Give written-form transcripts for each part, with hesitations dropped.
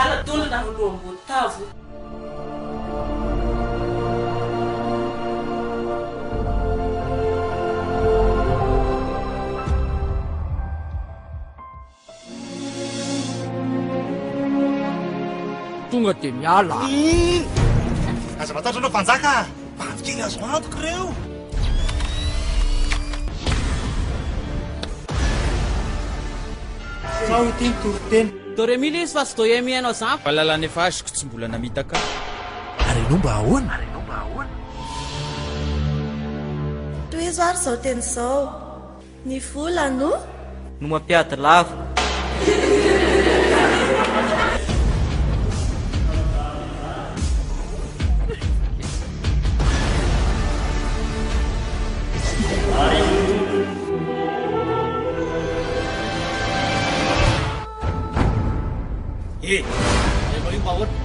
Adala dolo nareo loham-boatavo. Tonga dia miala. Aza matahotra anao mpanjaka a! Bandy kely azo antoka ireo. Sao ity ny toriteny. Do re mi le izy fa tsy do e mi hainao zany. Fahalalana efa azoko tsy mbola namitaka ahy. Ary ianao mba ahoana? Tohizo ary izao teny izao. Ny vola no. No mampiady lava. Eh! Ianao io mba ahoana?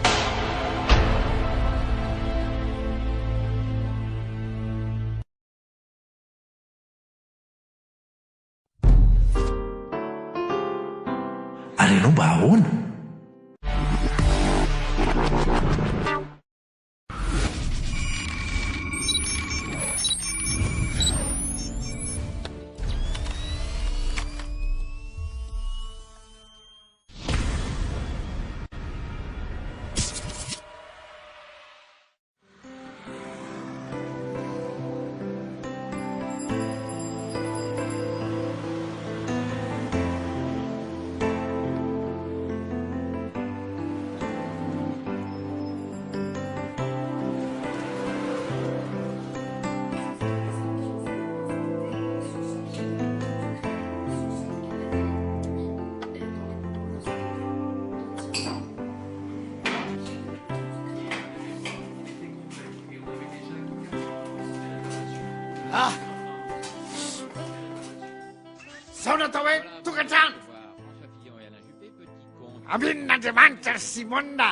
Ary ianao mba ahoana? Ah! Zao natao hoe tokantrano. Ambinin'Andriamanitra ry Simona.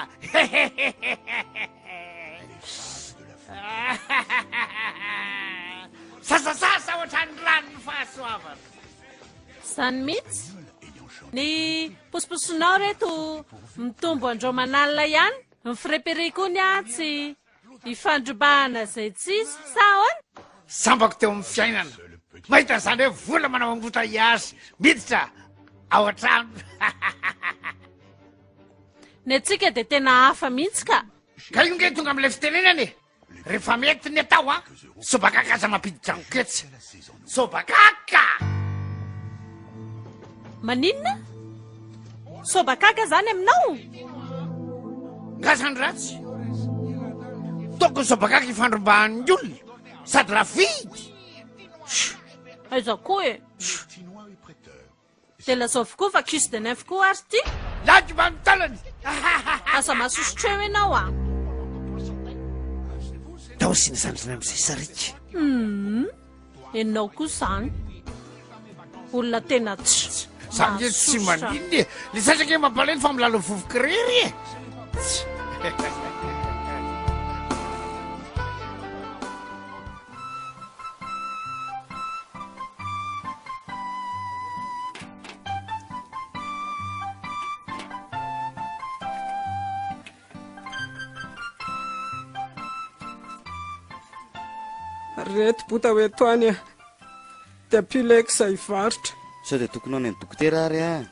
Sasasasa ohatran'ny ranon'ny fahasoavana. Zany mihitsy. Ny posiposinao reto mitombo andro aman'alina ihany. Ny friperie koa ny ahy tsy ifandrombahana izay tsisy sa ahoana? Sambako teo amin'ny fiainana mahita an'izany hoe vola manao embouteillage miditra ao an-trano. Ny antsika dia tena hafa mihitsy ka. Ka io nge tonga amin'ilay fitenenana e! Rehefa mety ny atao an, sobakaka aza mampiditra anketsy. Sobakaka! Maninona? Sobakaka zany aminao? Nga zany ratsy? Tokony sobakaka ifandrombahan'ny olona sady ravidy. Aiza koa e? Dia lazao avokoa fa cuisse de nymphe koa ary ity. Lagy mba ny tanany. Aza masosotra eo ianao a. Tao sy ny zandriny amin'izay sariaka. Hum, ianao koa izany. Olona tena tsy. Za nge tsy maninona e. Le sasa nge mampalahelo fa milalao vovoka irery e. Reto bota ho eto any a. Dia ampio lex hivarotra. Sao dia tokony ho any amin'ny dokotera ary ah.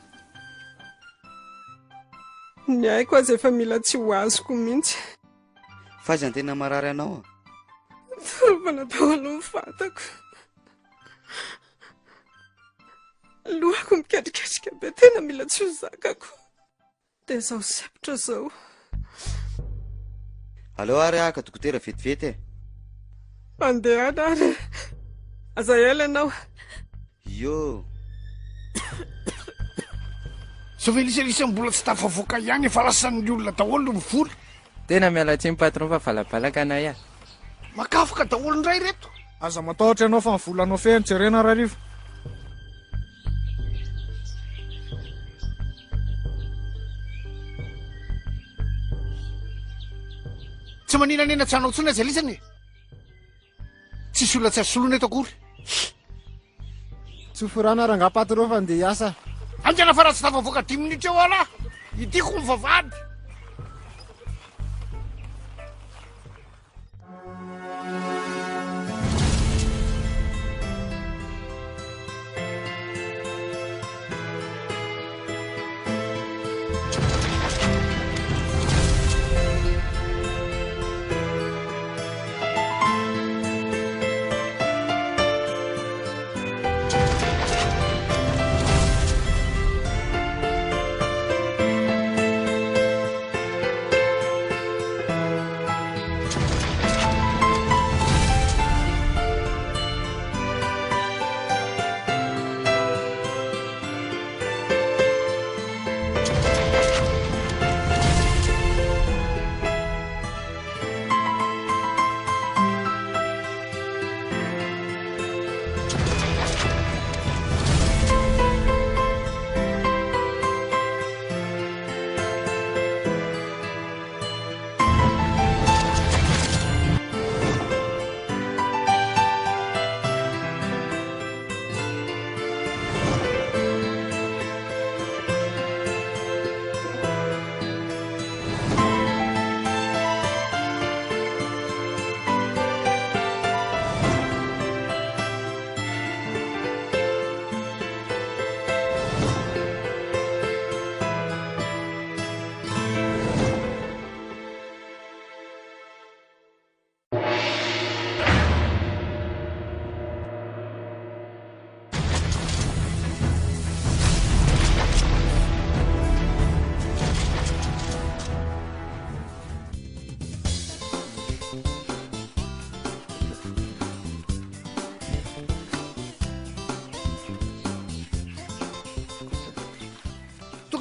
Ny aiko aza efa mila tsy ho azoko mihitsy. Fa aiza no tena marary anao a? Torovana daholo ny vatako. Lohako miketriketrika be tena mila tsy ho zakako. Dia izao sempotra izao. Aleo ary haka dokotera vetivety e. Mandehana ary e. Aza ela ianao. Io. Sao ve lisy mbola tsy tafavoaka ihany efa lasan'ny olona daholo ny vola. Tena miala tsiny patron fa valabalaka anay ah. Makafoka daholo indray reto. Aza matahotra ianao fa ny volanao feno jerena rahariva. Tsy maninanina tsy hanao intsony aza lisany e. Tsisy olona tsy azo soloina eto akory. Tsofy rano ary angaha patron fa ndeha hiasa. Haingana fa raha tsy tafavoaka dimy minitra eo alah, hidiako ny vavahady.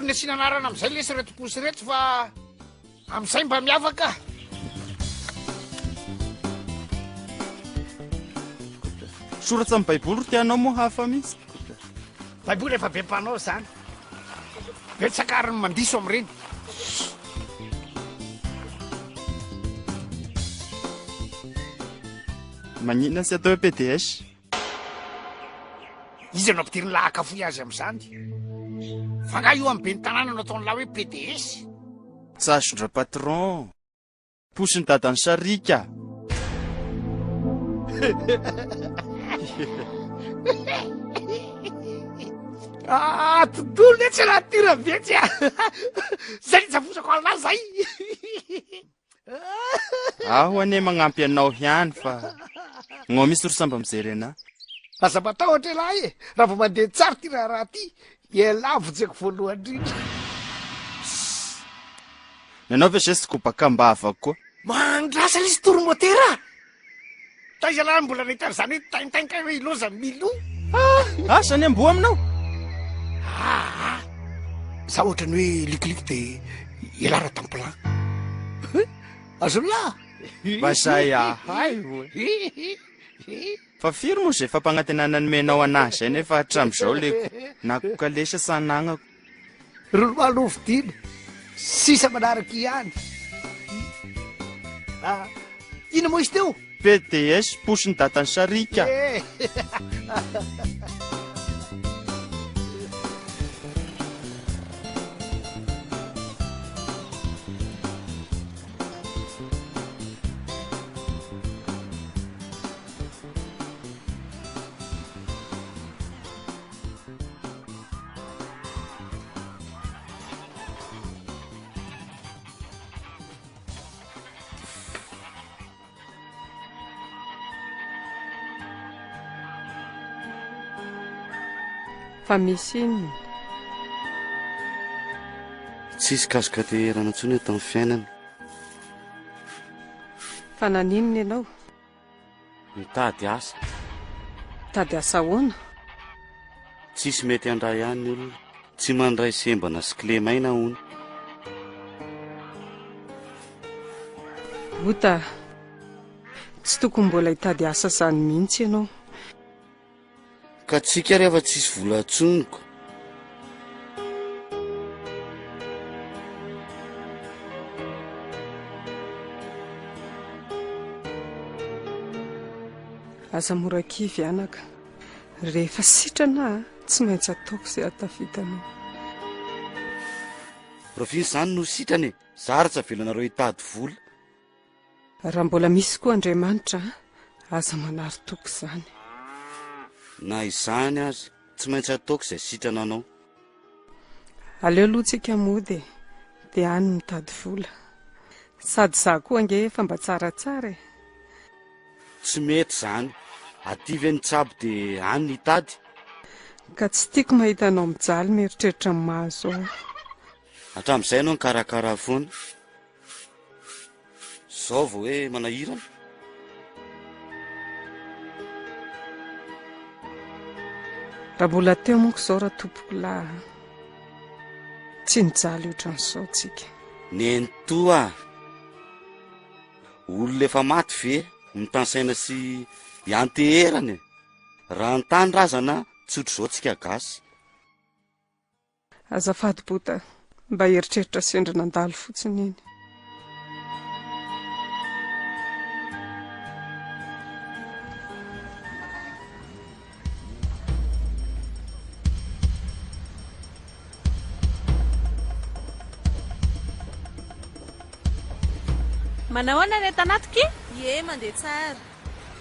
Tokony asiana anarana amin'izay lesy ireto posy ireto fa amin'izay mba miavaka. Soratsy amin'ny baiboly ry tianao moa hafa mihitsy. Baiboly efa be mpanao izany. Betsaka ary ny mandiso amin'ireny. Maninona tsy atao hoe PDS? Iza no ampidirin'ny lahy hakafoy azy amin'izany? Fa angaha io amin'ny ben'ny tanàna no ataon'ny lahy hoe PDS? Tsy azon-dra-patron. Posin'i dadan'i Sariaka. Ah, tontolo ne tsy raha ty ravetsy a. Zay nijavozako an'lah zay. Aho anie magnampy anao ihany fa ngao misy ry samba mijery anah. Aza matahotra elah e, raha vao mandeha tsara ty raharaha ty, elah vonjeko voalohany indrindra. Ny anao ve zay tsy kobaka am-bava koa? Mandrasa lesy tour motera a! Taiza lahy mbola nahita an'izany hoe taintain kay hoe iloza Milou? Ah, asa ny amboa aminao? Ah, za ohatran'ny hoe likiliky de ialahy raha tamplan. Azon'lah? Mba zay ahay oe. Fa firy moa izay fampanantenana nomenao anah izay nefa hatramin'izao le na kokalesa tsy anagnako. Ronono hovidiana, sisa manaraka ihany. Ah, inona moa izy teo? PDS, posin'i dadan'i Sariaka. Eh. Fa misy inona? Tsisy kazokateherana intsony eto amin'ny fiainana. Fa naninona ianao? Mitady asa. Mitady asa ahoana? Tsisy mety handray ahy ny olona. Tsy mandray sembana sy kilemaina hono. Ota, tsy tokony mbola hitady asa izany mihitsy ianao. Ka tsika ary efa tsisy vola intsony ko. Aza mora kivy anaka. Rehefa sitrana aho, tsy maintsy ataoko izay hahatafita anao. Rahoviana izany no sitrana e? Zara tsy avelanareo hitady vola. Raha mbola misy koa Andriamanitra, aza manary toky izany. Na izany aza, tsy maintsy ataoko izay sitrana anao. Aleo aloha tsika mody e, dia any mitady vola. Sady izaho koa ange efa mba tsaratsara e. Tsy mety izany. Aty ve ny tsabo dia any ny hitady? Ka tsy tiako mahita anao mijaly mieritreritra ny mahazo ahy. Hatramin'izay ianao nikarakara foana. Zao vao hoe manahirana. Raha mbola teo manko izao ratompokolahy a, tsy nijaly ohatran'izao tsika. Nenitoa a! Olona efa maty ve mitansaina sy ianteherana e? Raha ny tany razana tsy ohatr'izao tsika gasy. Azafady Bota, mba eritreritra sendra nandalo fotsiny iny. Manahoana ny entana ato ki? Ie, mandeha tsara.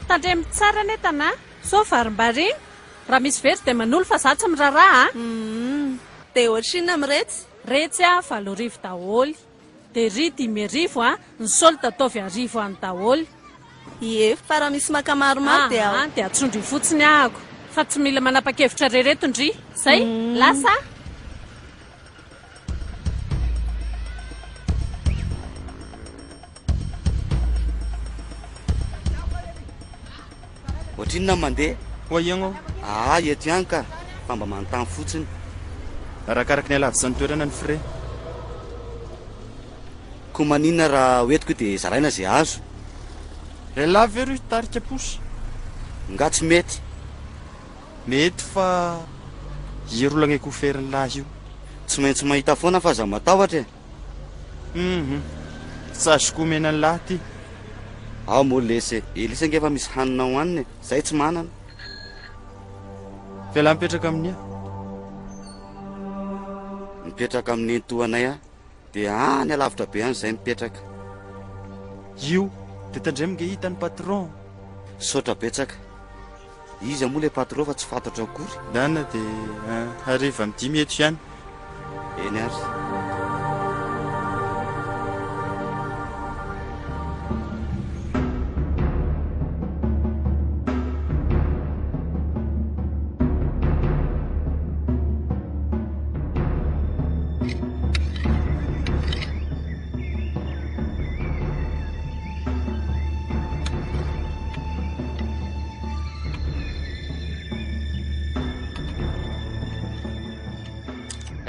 Tandremo tsara ny entana a! Sao varimbariana? Raha misy very dia manolo fa za tsy miraharaha a! Humm. Dia ohatrinona amin'iretsy? Retsy a, 8000 daholo. Dia ry 5000 a, ny solde ataovy 1000 any daholo. Ie, fa raha misy maka maromaro dia Aa, dia atsondrio fotsiny ahako. Fa tsy mila manapa-kevitra re reto ndry. Zay, lasa a! Ohatrinona ny mandeha? Ho aia ianao? Aa, eto ihany ka, fa mba manontany fotsiny. Arakaraky ny halavitry ny toerana ny frais. Koa maninona raha hoentiko io dia zaraina izay azo? Elah ve ry hitarika posy? Nga tsy mety? Mety fa hierolagna ekoferin'ny lahy io. Tsy maintsy mahita foana fa aza matahotra e! Hum tsy azoko omena an'lah ty. Ao moa lesy e! Elisa ange efa misy hanina hohanina e! Zay tsy manana. F'elah mipetraka amin'ia? Mipetraka amin'ny nenitoanay aho. Dia any alavitra be any zay mipetraka. Io dia tandremo nge hitan'ny patron. Misaotra betsaka. Iza moa ilay patron fa tsy fantatro akory. Dana dia hariva amin'ny dimy eto ihany. Eny ary.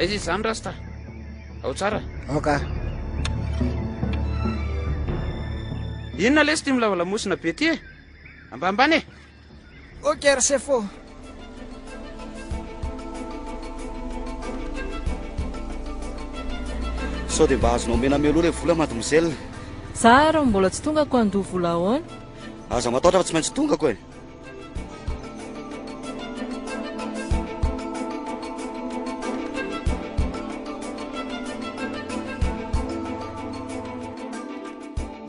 Aiza izy izany Rasta? Ao tsara? Ao ka. Inona lesy ity milava lamosina be ty e? Ambanimbany e! Ok ry sefo. Sao dia mba azonao omena mialoha ilay vola mademoiselle? Za ary mbola tsy tonga ko handoa vola ahoana? Aza matahotra fa tsy maintsy tongako e.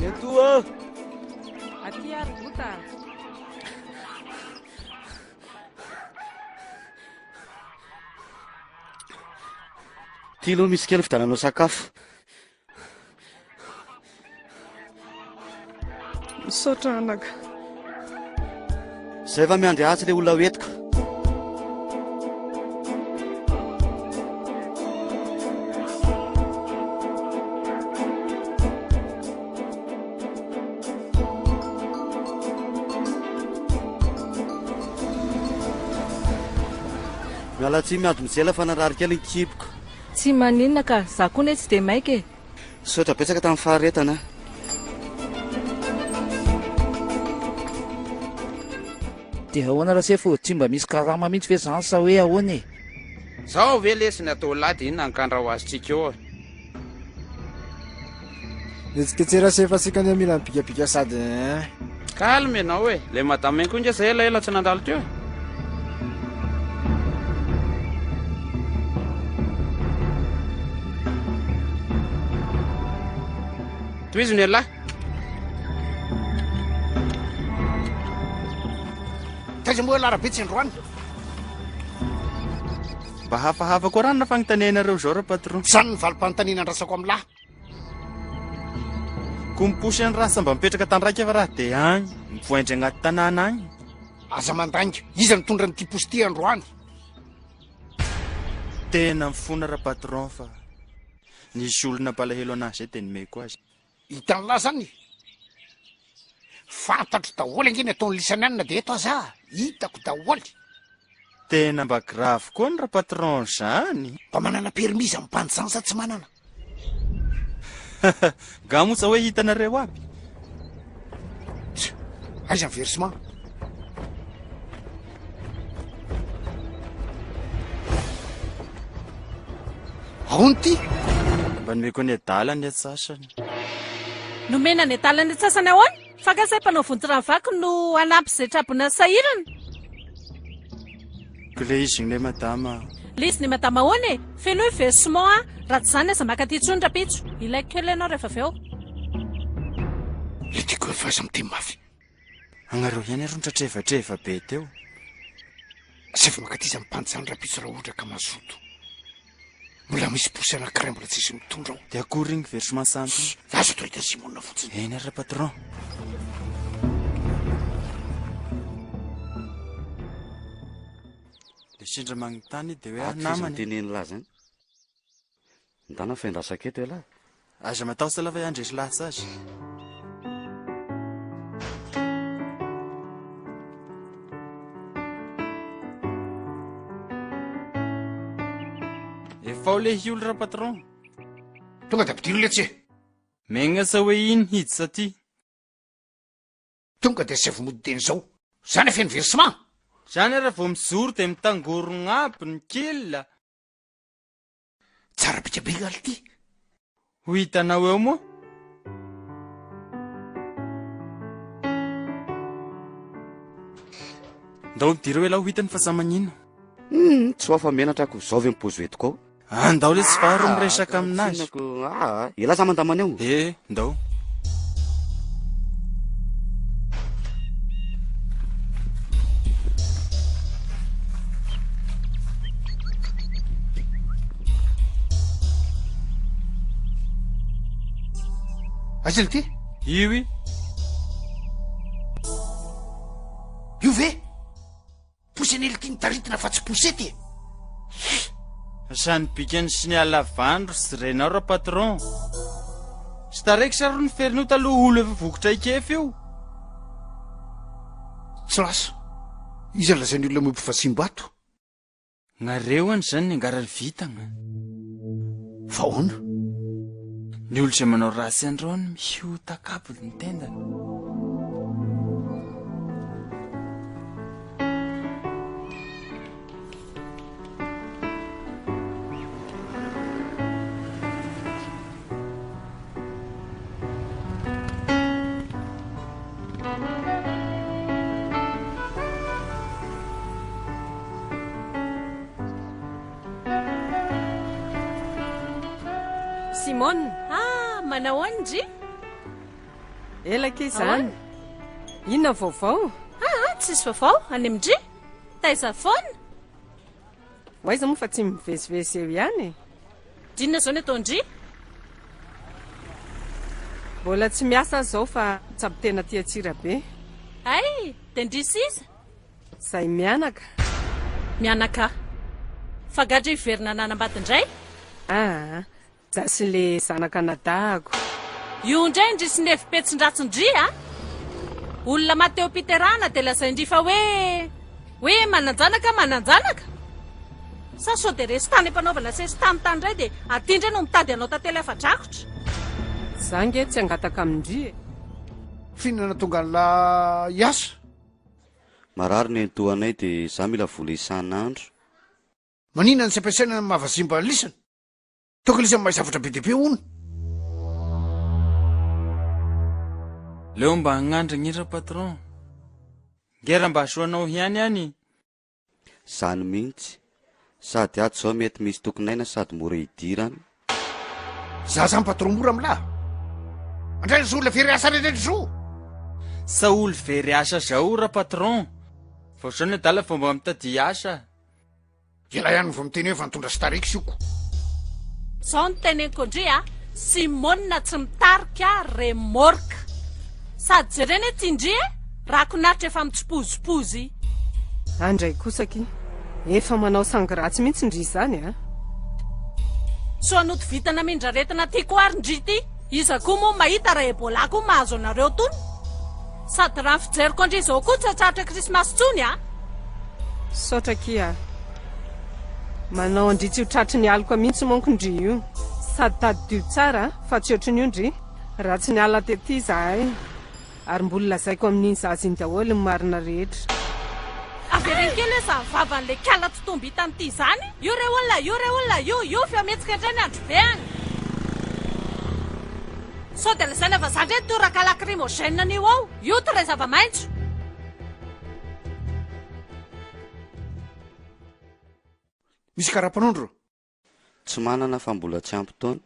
Nentoa! Aty ary bota. Ty aloha misy kely fividiananao sakafo. Misaotra anaka. Zay va miandry atsy le olona hoentiko. Miala tsiny miady mijela fa narary kely ny kiboko. Tsy maninona ka, za koa ne tsy dia maika e. Misaotra betsaka tamin'ny faharetana. Dia ahoana Rasefo, tsy mba misy karama mihitsy ve zany sa hoe ahoana e? Zao ve lesy ny atao lahy dia inona ny kandra ho azontsika eo e? Mihetsiketsera sy efa sika anie mila mibikabika sady eh. Calme ianao e! Ilay madame iny koa nge zay elaela tsy nandalo teo e! Tohizo ny elah. Taiza moa ialahy Rabetsy androany? Mba hafahafa koa raha ny fagnontanianareo zao ra patron. Zany ny valim-panontaniana andrasako amin'lah. Ko miposy any raha mba mipetraka tandraika fa raha de agny, mivoaindry agnaty tanàna agny. Aza mandainga, iza nitondra an'ity posy ity androany? Tena mifona ra patron fa nisy olona nampalahelo anahy zay de nomeko azy. Hitan'lah zany? Fantatro daholo ange ny ataon'i lisany any na dia eto aza, hitako daholo. Tena mba grave koa ny ra-patron zany. Mba manana permis zany bandy zany sa tsy manana? Nga moa tsa hoe hitanareo aby? Tsia, aiza ny versement? Ahoana ity? Mba nomeko ny adala ny atsasany. Nomena ny adala ny atsasany ahoana? Fa nga zay mpanao vontoraha vaky no hanampy izay trabona sahirana? Ko le izy gne madama. Le izy ne madama ahoana e? Fenoy versement a! Raha tsy izany aza maka aty intsony rapitso. Ilaiko kely ianao rehefa avy eo. Le tiako efa aza miteny mafy. Agnareo ihany aro nitratrevatreva be teo. Asaivo mankaty izy amin'ny mpanjany rapitso raha ohatra ka mazoto. Mbola misy posy anankiray mbola tsisy mitondra ao. Dia akory igny versement sampy igny? Aza atao hitan'i Simona fotsiny. Eny ary patron. Dia sendra magnontany dia hoe ah Ato izy namana e. miteneny lahy zany. Ndana fa endrasako eto ialahy. Aza matahotra lava fa handresy lahatra azy. Efa ao le hioly ra patron. Tonga de ampidiro letsy e. Megnatsa hoe ino hiditra aty. Tonga de asaivo mody teny zao. Zany feno versement. Zany ara vao mijoro de mitangorogna aby ny kil. Tsara bika be ngaly ty. Ho hitanao eo moa. Ndao midira eo elah ho hitany fa za magnino. Hum, tsy ho afa-menatra ako, zao ve ny paozy hoentiko ao? Andao lesy fa ro miresaka aminazy. Aa, elah za mandamana eo. Eh, ndao. Aiza le ty? Io i. Io ve? Posy anie lty ny taritina fa tsy posety e! Asa ny bikany sy ny halavany ry jerenao ra patron. Sy tarex ary ny ferin'io taloha olo efa voky traikefa io. Tsy lasa. Iza lazain'ny olona miompy vasimbato? Nareo any zany ny angarany vitagna. Fa ahoana? Ny olo izay manao ratsy androany mihotaka aby ny tendany. Simone. Ah, manao ahoana ndry? Ela akia izany. Inona ny vaovao? Ah, ah, tsisy vaovao, any amin-dry? Taiza foana? Ho aiza moa fa tsy mivezivezy eo ihany e? D'inona izao ny ataon-dry? Mbola tsy miasa aho izao fa tsabo tena aty Antsirabe. Hay, dia ndry sisa? Zay mianaka. Mianaka. Fa gadra hiverina nanambady indray? Aa, za sy le zanaka anadahako. Io indray ndry sy ny hevi-petsin-dratsin-dry a! Olona maty teo am-piterahana dia lazain-dry fa hoe hoe manan-janaka manan-janaka? Sa sao dia resy tany am-panaovana sesitany tany indray dia aty indray no mitady hanao tantely afa-drakotra? Za nge tsy hangataka amin-dry e! F'inona nahatonga an'lah hiasa? Marary nenitoanay de za mila vola isan'andro. Maninona no tsy ampiasaina ny maha vazimba an'lisany? Toaka lisany mahay zavatra be dia be hono. Leo mba hagnandragna i ra patron. Nge raha mba hasoanao ihany any. Zany mihitsy. Sady ato zao mety misy tokin'aina sady mora idirana. Za zany patron mora amlah. Andray zo olona very asa rehetra zo. Sa olo very asa zao ra patron. Vao zao ny adala vao mba mitadia asa. Ialahy ihany vao miteny hoe efa nitondra Starex io ko. Zao no teneniko ndry a, Simone tsy mitarika remorque. Sady jerena ity ndry e, rakon'Atra efa mitsipozipozy. Andray kosa akia, efa manao sangy ratsy mihitsy ndry izany a. Soa notovitana amindra aretina aty koa ary ndry ity, iza koa moa mahita raha Ebola koa mahazo anareo tony? Sady raha ny fijeriko an-dry izao koa tsy hahatratra krismasy intsony a! Misaotra akia a! Manao an-dry tsy ho tratry ny aloka mihitsy manko ndry io. Sady tadidio tsara fa tsy ohatrin'io ndry raha tsy niala tety izahay ary mbola lazaiko amin'iny zaza iny daholo ny marina rehetra. Avereno kely hoe zany vavan'ilay kala totombo hitany ity izany. Io re olona, io re olona, io, io feo mihetsika indray ny androbe any. Sao dia lazaina vazaha indray ny toraka lacrymogène an'io ao. Io ty ray zava-maitso. Misy karapanondro? Tsy manana fa mbola tsy ampy taona.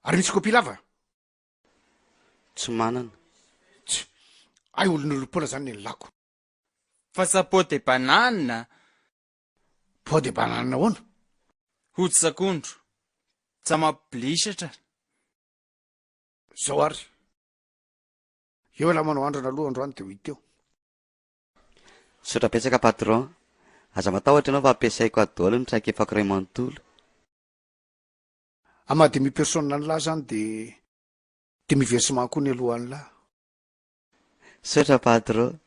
Ary misy kopia lava? Tsy manana. Tsy. Hay olon'olom-poana zany ny lako. Fa sa pot de banane? Pot de banane ahoana? Hoditsakondro. Tsa mampibilisatra. Zao ary. Eo ialahy manao andrana aloha androany de ho hita eo. Misaotra betsaka patron. Aza matahotra ianao fa ampiasaiko ato daholo ny traikefako iray manontolo. Amin'ny maha demi personne an'lah zany de demi versement koa ny alohan'lah. Misaotra patron.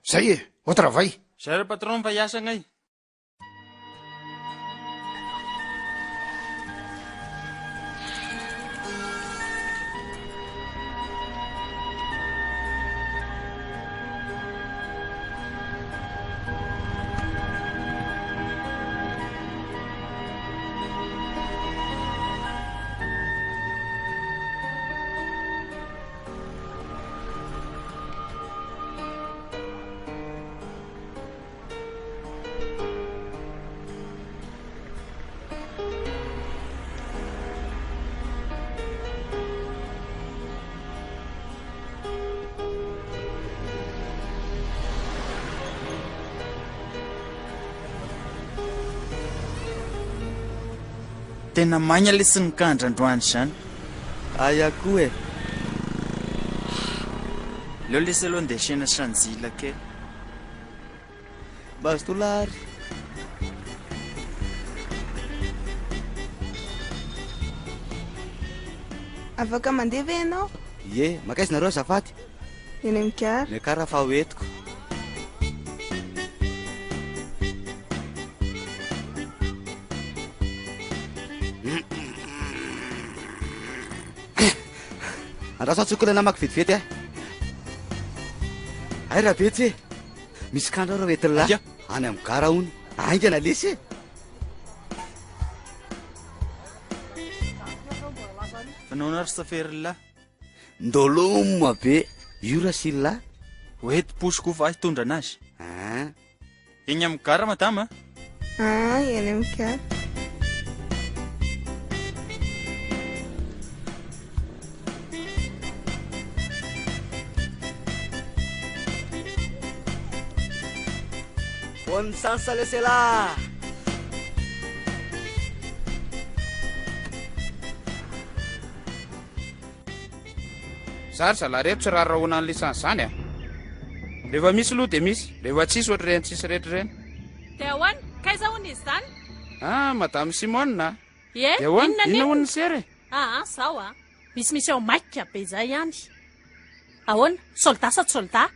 Zay e! Au travail! Zay ra patron fa hiasa agnay. Tena maigna lesy ny kandra androany zany. Aia koa e. Leo lesy aloha ndeha asiana sanjila kely. Mazotoa lahy ary. Afaka mandeha ve ianao? Ie, mankaiza nareo azafady? Eny amin'ny gara. Miakara fa ho entiko. Andraso atsoko ilay namako vetivety eh. Hay Rabetsy e. Misy kandra reo entin'lah any amin'ny gara hono. Haingana lesy e. Fanaona ry saferin'lah. Ndoloma be io Rasila. Hoety posy koa fa hitondra anazy. An. Eny amin'ny gara madama a. Ah, eny amin'ny gara. Bonne chance lesy lah. Za ry zalahy reto tsy rarahona an'lisany zany a! Rehefa misy loha dia misy, rehefa tsisy ohatr'ireny tsisy rehetra ireny. Dia ahoana? K'aiza hono izy izany? Ah, Madame Simone a! Ie, Dia ahoana? inona Inona hono n'inona? ny sera e? Aa, zao a! Misy mission maika be izay ihany. Ahoana? Soldat sa tsy soldat?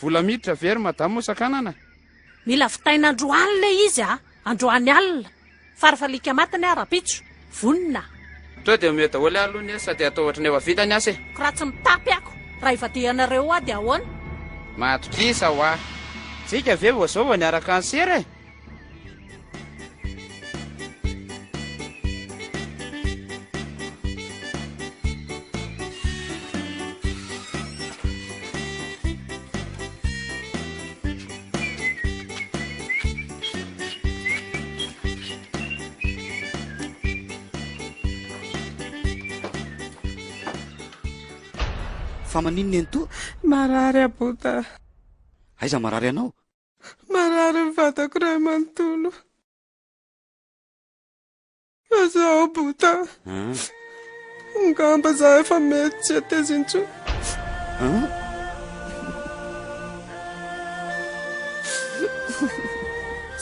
Vola miditra ve ry Madame moa sakanana? Mila vitaina androany le izy a! Androany alina. Farafalika matiny aho rapitso. Vonona. Tonga dia omeo daholo aho aloha ny asa dia atao ohatran'ny efa vita ny asa e! Ko raha tsy mitapy ako raha ivadihanareo aho dia ahoana? Matokisa hoa! Tsika ve vao zao vao niaraka nisera e? Fa maninona nenitoa? Marary aho Bota. Aiza marary anao? Marary ny vatako iray manontolo. Fa zao Bota. Angamba za efa mety tsy hateza intsony.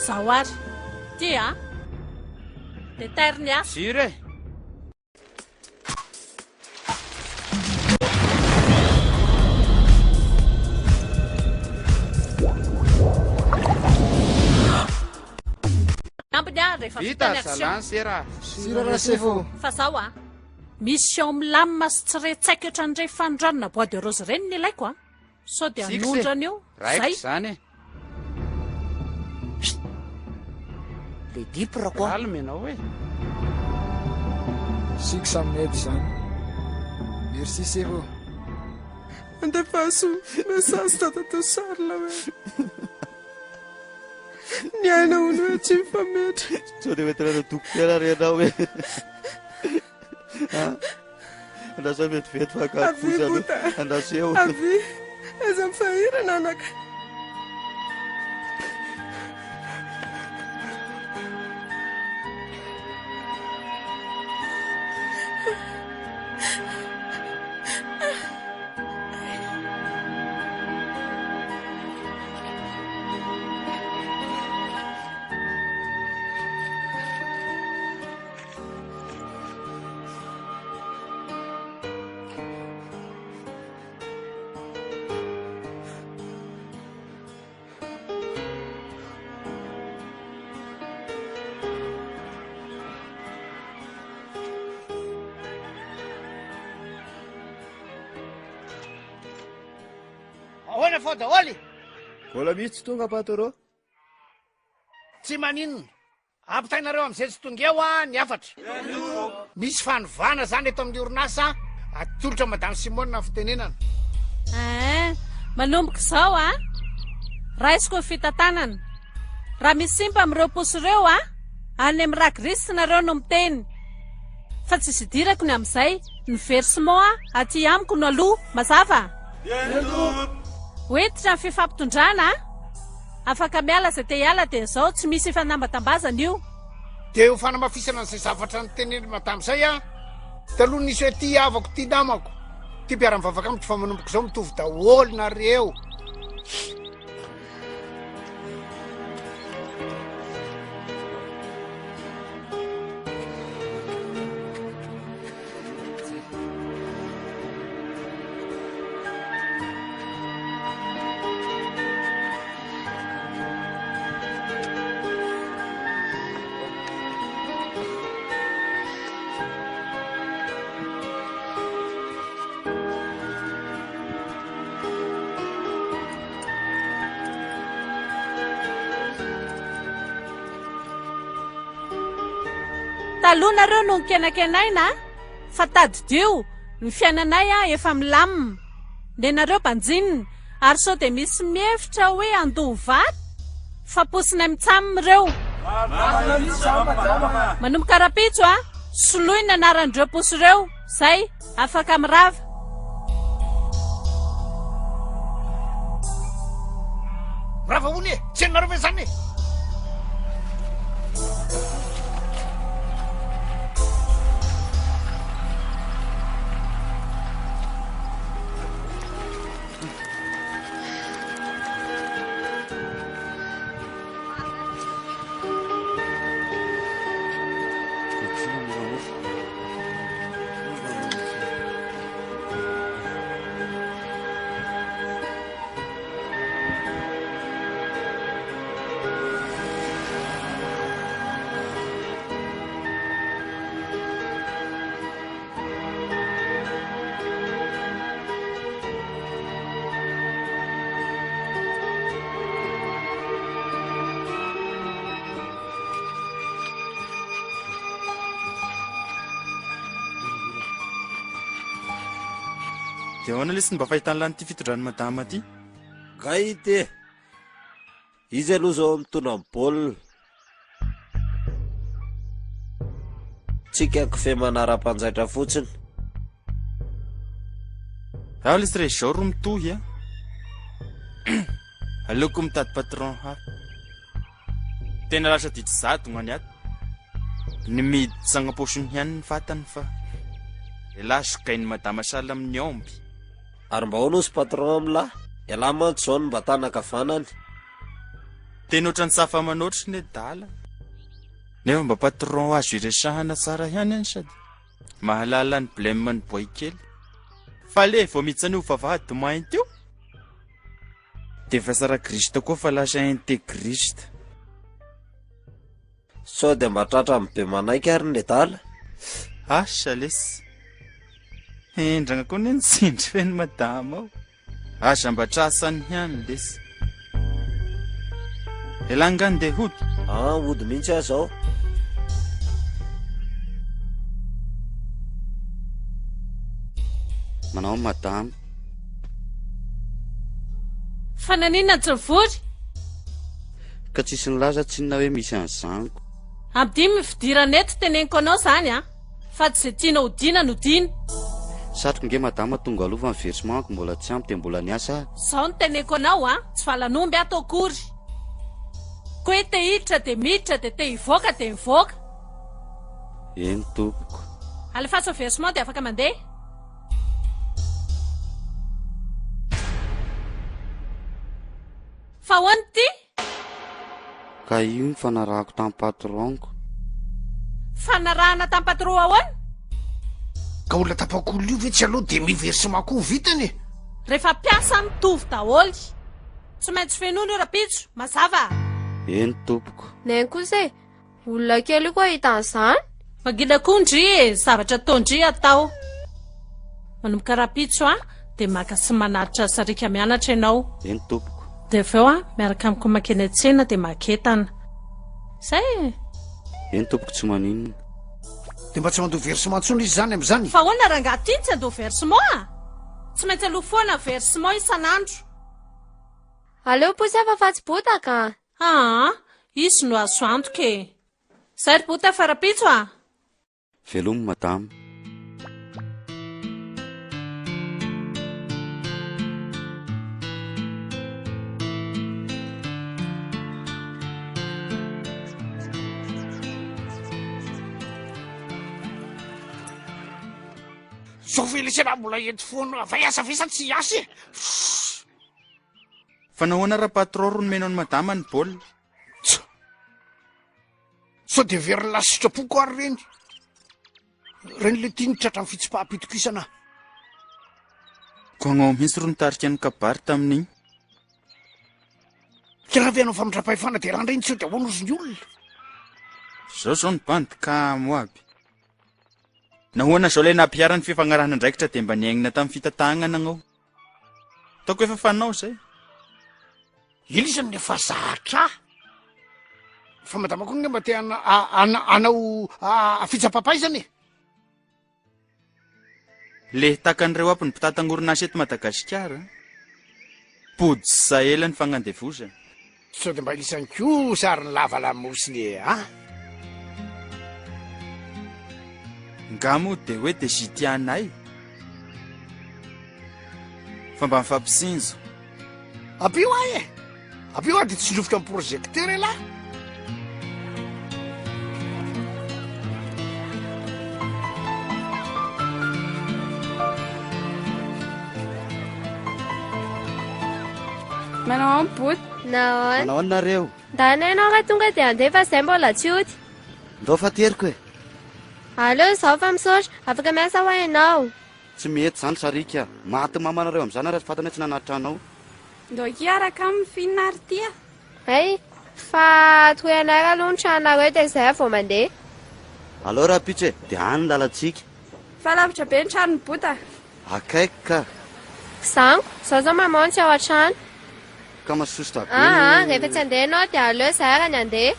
Zao ary. Ty a. Dia tairo ny asa. Sur e. Ambiny ah rehefa vita ny action. Vita zalahy ny sera. Sira Rasefo. Fa zao ah. Mission milamina sy tsy re tsaika ohatran'ireny fanondranana bois de rose ireny ny ilaiko ah. Sao dia Six e. hanondrana eo. Raikitra Zay. izany e. Le dipra quoi. Calme ianao e. Six amin'ny aide izany. Merci Sefo. Andefaso message dadatoa Charles hoe ny aina hono hoe tsy mifametra. Sao dia hoentina any dokotera ary ianao e. Andraso vetivety fa akaiky Avia fotsiny aloha. Bota. Andraso eo. Avia. Aiza mifahirana anaka. Ahoana fao daholo? Mbola misy tsy tonga patro. Tsy maninona. Ampitainareo amin'izay tsy tonga eo ah ny hafatra. Misy fanovana zany eto amin'ny orinasa, atolotra Madame Simone ny fitenenana. Eeh, manomboka izao ah, raisiko ny fitantanana. Raha misy simba amin'ireo posy ireo ah, any amin'ny ragris nareo no miteny. Fa tsisy idirako ny amin'izay, ny versement ah aty amiko no aloha, mazava? Ho hentitra ny fifampitondrana ah. Afaka miala izay te hiala dia izao, tsy misy ifanambatambazana io. Dia ho fanamafisana an'izay zavatra notenenin'i madama izay an, taloha nisy hoe ty havako, ty namako, ty mpiara-mivavaka amiko fa manomboka izao mitovy daholo nareo. Taloha nareo no nikenakenaina a! Fa tadidio, ny fiainanay a efa milamina. Nenareo banjinina, ary sao dia misy mihevitra hoe handoa vato? Fa posinay mitsam ireo. Manomboka rapitso a, soloy ny anaran'ireo posy ireo, zay, afaka mirava. Mirava hono e! Tsy henonareo ve zany e? Dia ahoana lesy ny mba fahitan'lah an'ity fitondran'i madama ty? Gay ity e! Izy aloha zao mitondra ny baolina. Tsika kofehy manara-panjaitra fotsiny. Ao lesy re izao ro mitohy a. Aleoko mitady patron hafa. Tena lasa didy jadona ny ato. Ny miditra agnapaosiny ihany ny fatany fa elah sokain'i madama sahala amin'ny aomby. Ary mba ahoana ozy patron amin'lah? Ialahy mantsy izao no mba tanan-kavanany. Tena ohatran'ny tsy afa-manoatra ny adala. Nefa mba patron azo iresahana tsara ihany any sady mahalala ny blème ny boay kely. Fa le vao miditra an'io vavahady mainty io dia efa saragriste koa fa lasa intégriste. Sao dia mba tratran'ny be manaiky ary ny nedala? Asa lesy. Hendrana koa ne ny tsindry feno madama ao. Aza mba trasany ihany lesy. Elah nga ndeha hody? Ah, hody mihitsy aho zao. Manao madama. Fa naninona tsy nivory? Ka tsisy nilaza tsinona hoe misy an'izany ko. Ampidino ny fidirana eto teneniko anao zany a! Fa tsy ze tianao hodiana no diana. Satriko nge madama tonga aloha fa ny versement-ko mbola tsy ampy dia mbola niasa aho. Zao no teneniko anao a! Tsy valan'omby ato akory. Ko hoe te hiditra dia miditra dia te hivoaka dia mivoaka. Eny tompoko. Alefaso versement dia afaka mandeha. Fa ahoana ity? Ka io ny fanarahako tamin'ny patron-ko. Fanarahana tamin'ny patron ahoana? Ka olona tapak'olona io ve tsy aleo demi versement koa ho vitany e? Rehefa mpiasa mitovy daholo. Tsy maintsy fenoina io rapitso, mazava? Eny tompoko. Neny kosa e! Olona kely io ko ahita an'izany? Mangina koa ndry e, zavatra ataon-dry atao. Manomboka rahampitso a, dia maka sy manatitra sariaka mianatra ianao. Eny tompoko. Dia avy eo a, miaraka amiko mankeny an-tsena dia maka entana. Izay e. Eny tompoko tsy maninona. Dia mba tsy mandoa versement intsony izy izany amin'izany? Fa ahoana rangahy ty tsy handoa versement a? Tsy maintsy aloa foana versement isan'andro. Aleo posy hafa fa tsy botaka a! Aa, izy no azo antoka e! Zay ry bota fa rapitso a! Velomy madama. Zao ve lesy raha mbola eto foana va hiasa ve sa tsy hiasa e? Fa nahoana ra patron ro nomenao an'i madama ny baolina? Tsa! Sao dia very lasa sitrapoko ary ireny? Ireny le tiany tratran'ny fitsipaham-pitokisana. Koa agnao mihitsy ro nitarika ny kabary tamin'igny. Ka raha ve hanao famindram-pahefana dia raha ndray ny tsy eo dia ahoana ozy ny olona? Zao zao ny bandy kamo aby. Nahoana zao ilay nampihara ny fifagnarahana andraikitra dia mba niaingina tamin'ny fitantagnana agnao? Ataoko efa fanao zay. Ela izy no efa zatra ahy. Fa madama koa nge mba te hanao fitsapampaizana e. Le takan'ireo aby ny mpitantagnorinasa eto Madagasikara. Pody sahela ny fagnandevozana. Sao dia mba isan'ny kosa ary ny lava lamosiny e a! Nga moa dia hoe dia zitianay? Fa mba mifampisinjo. Ampio ahy e! Ampio ahy dia tsindrovitra amin'ny projecteur elah! Manao ahoana Boto? Nahoana? Manao ahoana nareo? Ndana ianao raha tonga dia handeha fa izay mbola tsy hody. Ndao fa teriko e. Aleo izao fa misaotra. Afaka miasa hoa ianao. Tsy mety izany Sariaka. Maty mamanareo amin'izany ary fantany hoe tsy nanatitra anao. Ndao akia hiaraka aminy f'inona ary ity a? Hay, fa atoy anay aloha ny tranonareo dia izay aho vao mandeha. Alao rahampitso e, dia any ny lalantsika. Fa lavitra be ny tranon'i Bota. Akaiky ka. Kizango, izao izao maman tsy ao an-trano. Ka masosotra be Aa, ny. rehefa tsy handeha ianao dia aleo izahay raha ny handeha.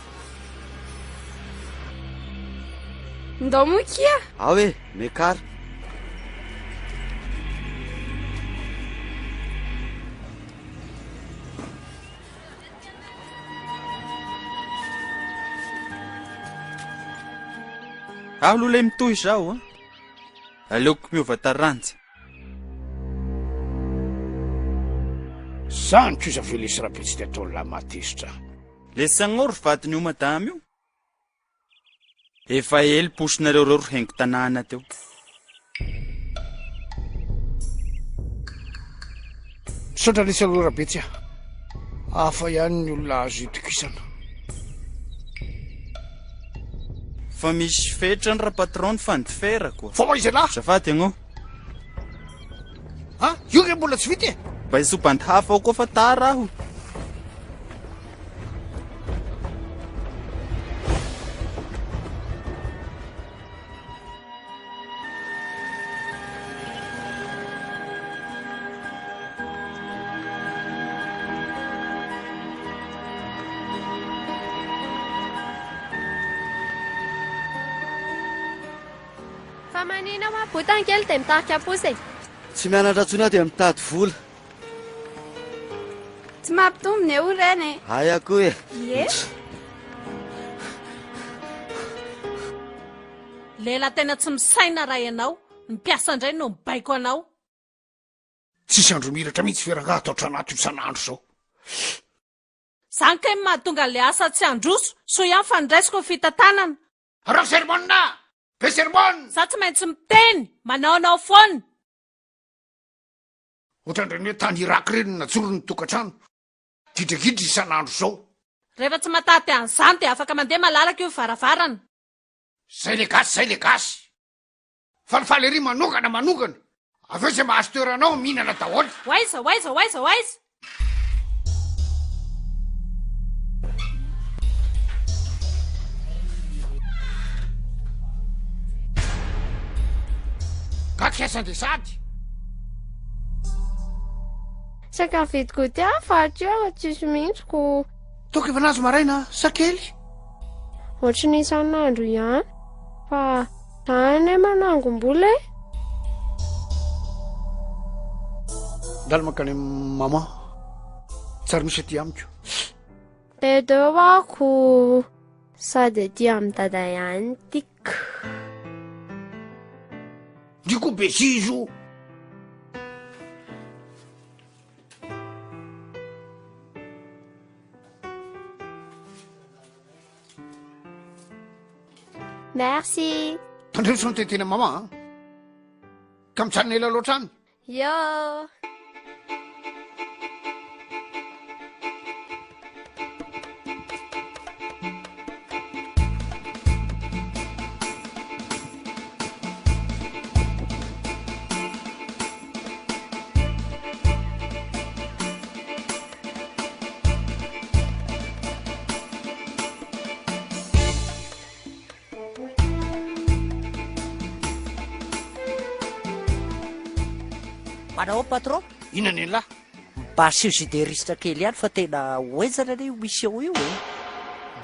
Ndao moa kia. Ao e, miakara. Aho aloha ilay mitohy izao a. Aleoko miova taranja. Zany kosa ve lesy rabe tsy de ataon'lah mahatezitra. Lesy agnao ry vadin'io madama io. Efa ela posinareo reo ry haingo tanàna teo. Misaotra lesy aloha Rabetsy a! Hafa ihany ny olona azo itokisana. Fa misy fetrany ra patron ny fandiferako. Fa ho aiza elah? Azafady agnao. Ha? Io nge mbola tsy vita e! Mba hisy bandy hafa ao koa fa tara aho. Fa manina hoa botany kely dia mitarika posy e. Tsy mianatra intsony aho dia mitady vola. Tsy mampitombina e hoy reny e. Aia koa e. Ie. Lehilahy tena tsy misaina raha ianao, ny mpiasa indray no mibaiko anao. Tsisy andro miratra mihitsy ve rangaha ato an-tranaty io isan'andro izao. Zany kay no mahatonga an'ilay asa tsy handroso, soa ihany fa noraisiko ny fitantanana. Arao sermona! Be sermona! Za tsy maintsy miteny, manaonao foana. Ohatran'ireny hoe tany Irak ireny no najoro ny tokantrano. Gidragidra isan'andro izao. Rehefa tsy mataty an'izany dia afaka mandeha malalaka io varavarana. Zay le gasy zay le gasy. Falifaly ery manongana manongana. Avy eo zay mahazo toerana ao mihinana daholo. Ho aiza ho aiza ho aiza ho aiza. Gaga andeha sady. Saika nividy goûter aho fa aty aho tsisy mihitsy ko. Toaka efa nahazo maraina sa kely? Ohatry ny isan'andro ihany fa za anie manangom-bola e. Ndalo mankany amin'i maman. Tsary misy aty amiko. Dede ako sady aty amin'i dada ihany tiako. Ndry koa be zizo. Merci. Tandremo sao niteniteny amin'i maman a. Ka mijanona ela loatra any. Yo! Manao patron? Inona ny an'lah? Mba asio jideriste kely ihany fa tena ho henjana anie io mission io e.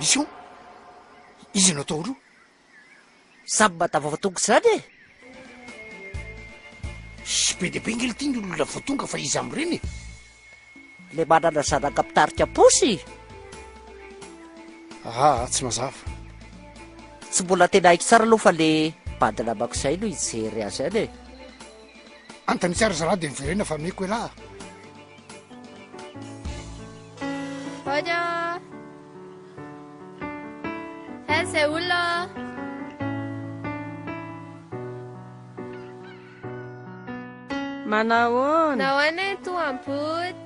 Mission? Iza no atao aloha? Samy madama vao tonga izany e! Sy be dia be nge ity ny olona vao tonga fa iza amin'ireny e? Le manana zanaka mpitarika posy? Aa tsy mazava. Tsy mbola tena haiko tsara aloha fa le bandy namako izay no hijery azy any e. Antanio tsara zalahy dia miverena fa ameko elah a. Ody ô! Aiza izay olona ô? Manahoana? Nahoana e toa ambody?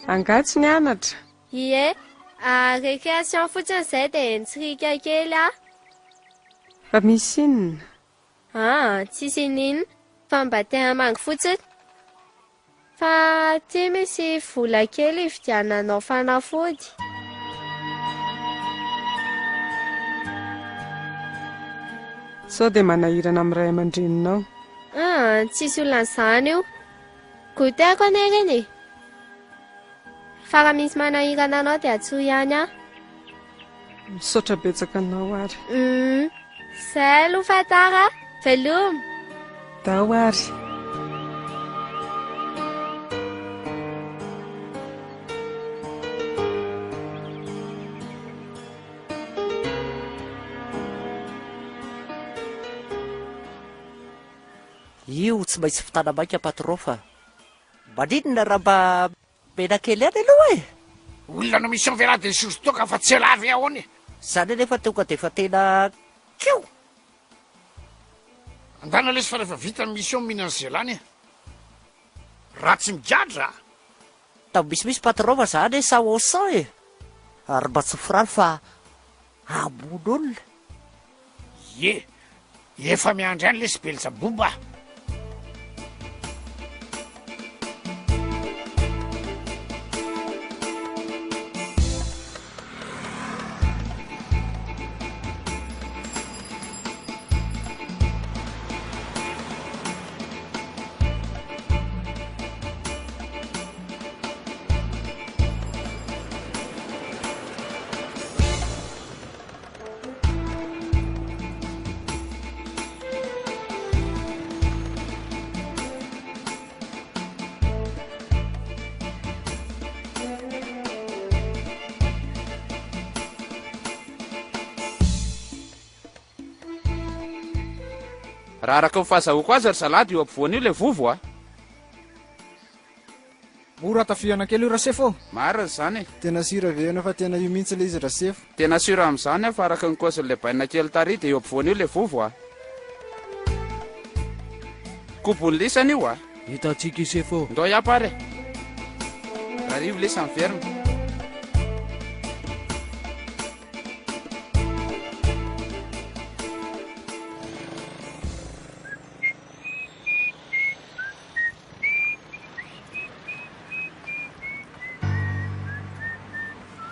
Angaha tsy nianatra? Ie, récréation fotsiny izay dia nitsiriaka kely aho. Fa misy inona? Aa, tsisy ininona fa mba te hamangy fotsiny. Fa ty misy vola kely hividiananao fanafody. Sao dia manahirana amin'ny ray aman-dreninao? Aa, tsisy olona an'izany io. Goûter-ko anie ireny e. Fa raha misy manahirana anao dia antsoy ihany aho. Misaotra betsaka anao ary. Humm. Zay aloha fa tara a! Veloma! Dao ary. Io tsy maintsy fitana maika patron fa maninona raha mba Mena kely ihany aloha e! Olona no mission ve raha dia nisotro toaka fa tsy elah ve ahoana e? Zany anefa tonga dia efa tena kio! Andana lesy fa rehefa vita ny mission mihinana ze lany e! Raha tsy migadra a! Tao misimisy patron fa za anie sao au sang e! Ary mba tsy firaly fa hamono olona. Ie! Efa miandry any lesy Belzaboba a! Raha araka ny fahazahoako azy ry zalahy dia io ampovoany io ilay vovo a! Mora tafihana kely io Rasefo ô! Marina izany e! Tena sûr ve ianao fa tena io mihitsy ilay izy Rasefo? Tena sûr amin'izany aho fa araka ny cause-n'ilay bainina kely tary dia eo ampovoany io ilay vovo a! Kobon'ny lisany io a! Hitantsika i Sefo ô! Ndao hiapa ary e! Rarivo lisa miverina.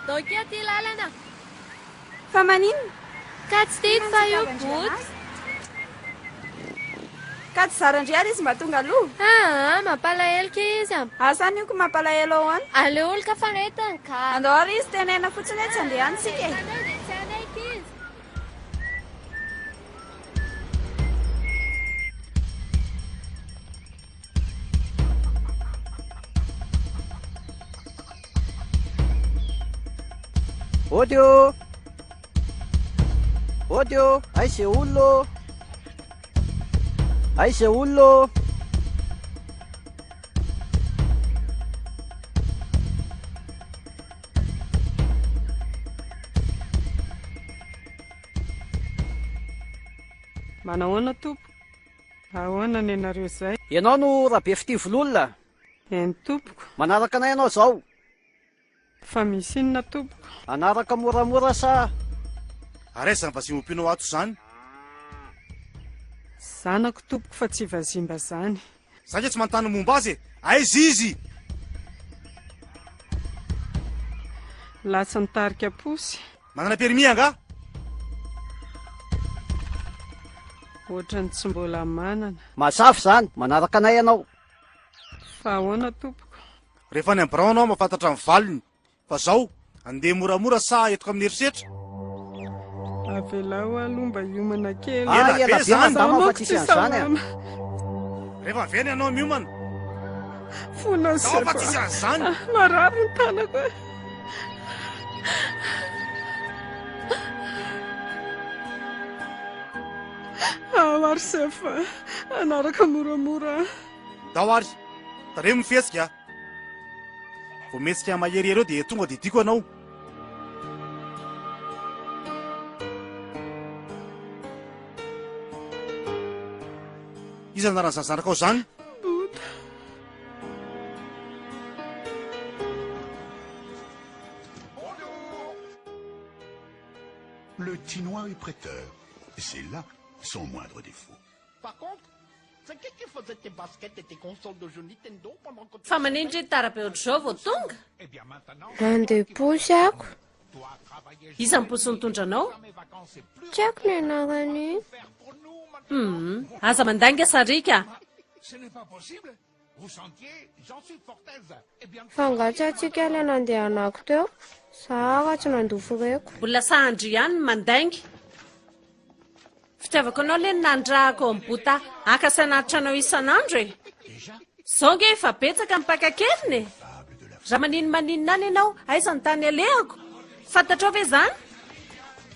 Dokia ty lalana. Fa maninona? Ka tsy tiako fa io boto. Ka tsy zaran-dry ary izy mba tonga aloha? Aa, mampalahelo kay izy a. Asa anio ko mampalahelo ahoana? Aleo oloka fa entiny ka. Andao ary izy tenena fotsiny hoe tsy handeha any tsika e. Tsy hanaiky izy. Ody ô! Ody ô! Aiza e olona ô! Aiza e olona ô! Manahoana tompoko? Ahoana ny anareo izay? Ianao no Rabefitia Vololona? Eny tompoko. Manaraka anay ianao izao. Fa misy inona tompoko? Hanaraka moramora sa? Ary aiza izany vazimba ompianao ato izany? Zanako tompoko fa tsy vazimba izany. Za nge tsy manontany ny momba azy e! Aiza izy? Lasa nitarika posy. Manana permis angaha? Ohatran'ny tsy mbola manana. Mazava izany, manaraka anay ianao. Fa ahoana tompoko? Rehefa any amin'ny birao ianao mahafantatra ny valiny. Fa zao, andeha moramora sa entiko amin'ny herisetra? Avelao aloha mba hiomana kely. Ela be Ela be zany. madama fa Manko tsisy tsy an'izany a. salama. Rehefa avy any ianao miomana. Fona Zao fa tsisy an'izany. Ah, Marary ny tanako e. Ah, ary sefo, hanaraka moramora. Ndao ary, taremo ny fihetsika. Vao mihetsika maherihery eo dia tonga dia diako ianao. Iza anaran'izany zanakao izany? Bota. Le Tinois est prêteur. C'est là son moindre défaut. Fa manino ry tara be ohatr'izao vao tonga? Nandeha posy ako. Iza ny posy nitondra anao? Tsy haiko ny anaran'iny. Hum, aza mandainga sariaka. Fa angaha tsy antsika ilay nandehanako teo? Za ara tsy nandoa frais-ko. Mbola sahandry ihany ny mandainga. Fitiavako anao le nandrahako ao Bota haka sy hanatitra anao isan'andro e. Zao nge efa betsaka ny mpaka an-keriny e. Raha maninomaninona any ianao, aiza ny tany alehako? Fantatrao ve izany?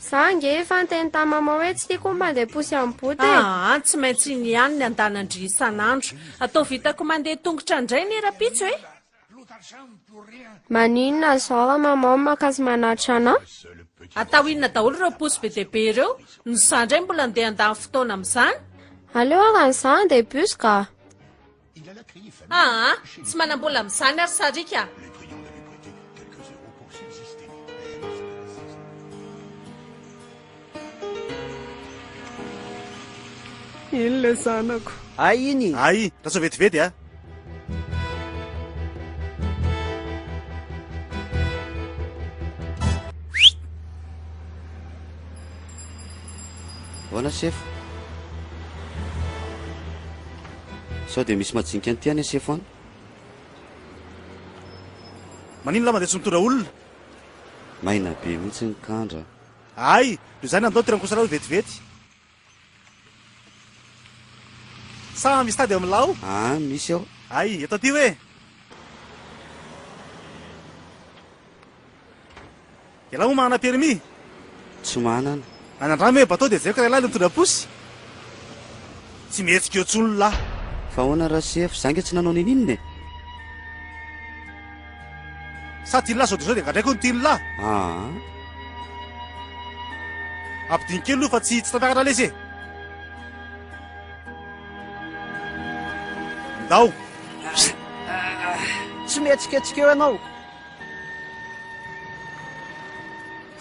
Za ange efa niteny tamin'i maman hoe tsy tiako ny mandeha posy amin'ny bota e. Aa, tsy maintsy iny ihany ny andanan-dry isan'andro. Atao vitako mandeha tongotra indray ny rahampitso e. Maninona izao raha maman maka sy manatitra anà? Atao inona daholo ireo posy be dia be ireo? Ny za indray mbola andeha handany fotoana amin'izany? Aleo ary ny za handeha bus ka! Aa, tsy manam-bola amin'izany ary sariaka. Iny le zanako. Ay iny. Ay, lasa vetivety a. Ahoana sefo? Sao dia misy majinika an'ity any sefo any? Maninona lahy mandeha tsy mitondra olona? Maina be mihitsy ny kandra. Ay, noho izany andao tirany kosa aloha vetivety. Sa misy tady amin'ny lao? Ah, misy ao. Ay, eto aty hoe. Ialahy moa manana permis? Tsy manana. Anandramo hoe bateau dia jereko raha ialahy ilay mitondra posy. Tsy mihetsika eo intsony lahy. Fa ahoana Rasefo, za nge tsy nanao ninininona e? Sa tian'lah sao dia sao dia gadraiko ny tian'lah? Aa. Ampidino kely aloha fa tsy tsy tafakatra lesy e. Ndao. Tsy mihetsiketsika eo ianao.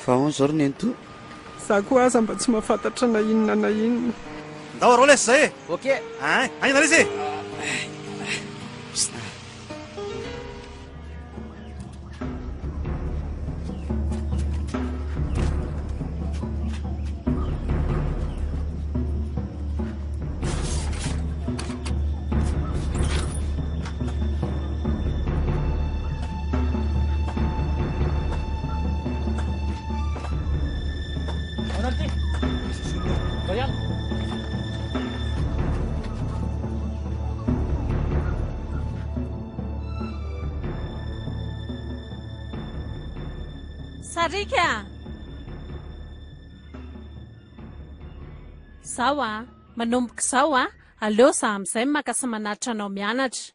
Fa ahoana izao ry nenitoa? Za koa aza mba tsy mahafantatra na inona na inona. Ndao arao lesy zay e! Ok. Ein, aina lesy e! Sariaka! Zao a, manomboka izao a, aleo za amin'izay maka sy manatitra anao mianatra.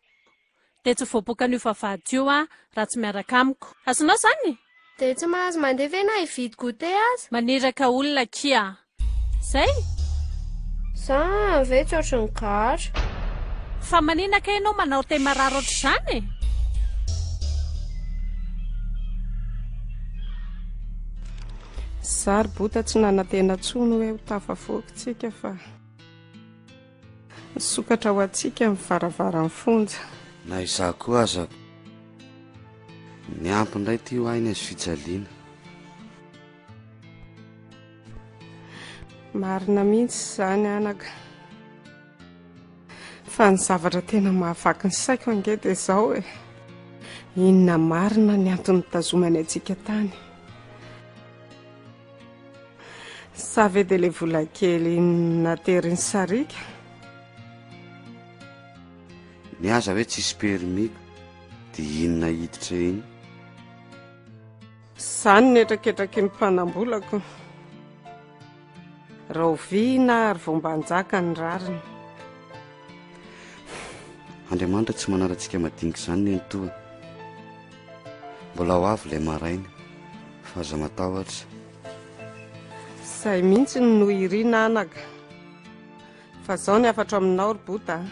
Dia tsy voapokan'io vavahady io aho raha tsy miaraka amiko. Azonao izany? Dia tsy mahazo mandeha ve na hividy goûter aza? Maniraka olona akia. Zay? Za ve tsy ohatry ny gara. Fa manina kay ianao manao te marary ohatr'izany e? Za ry bota tsy nanantena tsony hoe ho tafavoaka tsika fa nisokatra ho antsika ny varavaran'ny fonja. Na izaho koa aza niampy indray ity ho ahy ny hazo fijaliana. Marina mihitsy izany anaka. Fa ny zavatra tena mahavaky ny saiko ange dia izao e. Inona marina ny antony nitazomany antsika tany? Sa ve dia ilay vola kely naterin'ny sariaka? Ny aza hoe tsisy permis dia inona hiditra iny? Izany ny hetraketraky ny mpanambolako. Rahoviana ary vao mba hanjaka ny rariny? Andriamanitra tsy manala antsika madinika izany nenitoa. Mbola ho avy ilay maraina fa aza matahotra. Izay mihitsy no irina anaka. Fa izao ny hafatro aminao ry Bota a.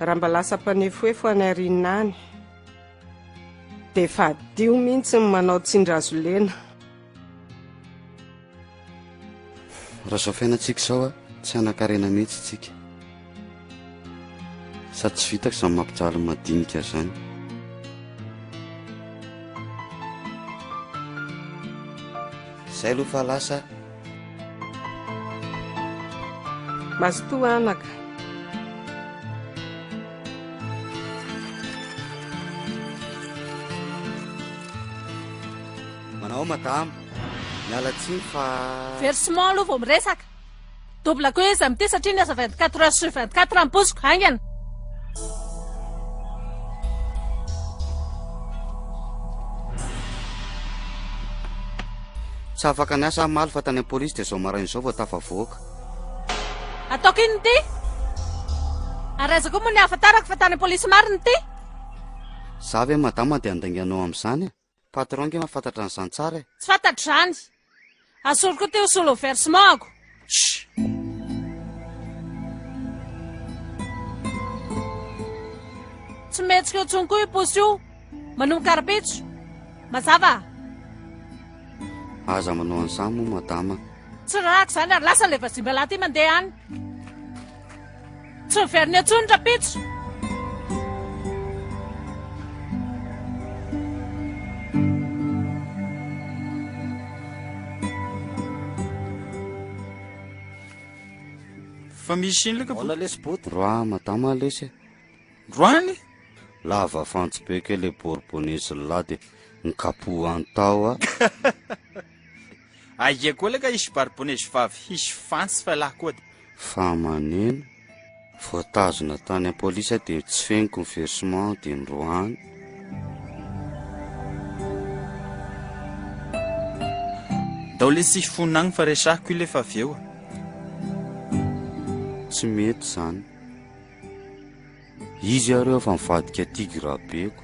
Raha mba lasa mpanefoefo any aoriana any dia fadio mihitsy ny manao tsindrazolena. Raha izao fiainantsika izao a, tsy hanan-karena mihitsy tsika. Sady tsy vitako izany mampijaly ny madinika izany. Izay aloha fa lasa. Mazotoa anaka. Manao madama, miala tsiny fa. Versement aloha vao miresaka. Double koa izy amin'ity satria niasa 24 heures sur 24 ny paosiko. Haingana. Tsy afaka niasa aho omaly fa tany am polisy dia izao maraina izao vao tafavoaka. Ataoko inona ity? Ary aiza koa moa ny ahafantarako fa tany am polisy marina ity? Za ve madama dia handainga anao amin'izany e? Patron nge mahafantatra an'izany tsara e! Tsy fantatro izany. Asoriko koa ity ho solo versement-ko. Shh! Tsy mihetsika eo intsony koa io posy io. Manomboka rahampitso. Mazava? Aza manao an'izany moa madama. Tsy rarako izany ary lasa ilay vazimba lahy ity mandeha any. Tsy miverina eo intsony rahampitso. Fa misy ino leka Ahoana lesy boto? Roa madama lesy e. Roany? Lava fantsy be kely le bourbonnaise lah de nikapohany tao a. Aia koa leka hisy barbonnezy vavy hisy fantsy fa lahy koa de. Fa maneno? Voatazona tany am-polisy aho dia tsy feniko ny versement dia noroahany. Ndao lesy hifona agny fa resahiko io lefa avy eo a. Tsy mety izany. Izy ary eo fa mivadika tigre beko.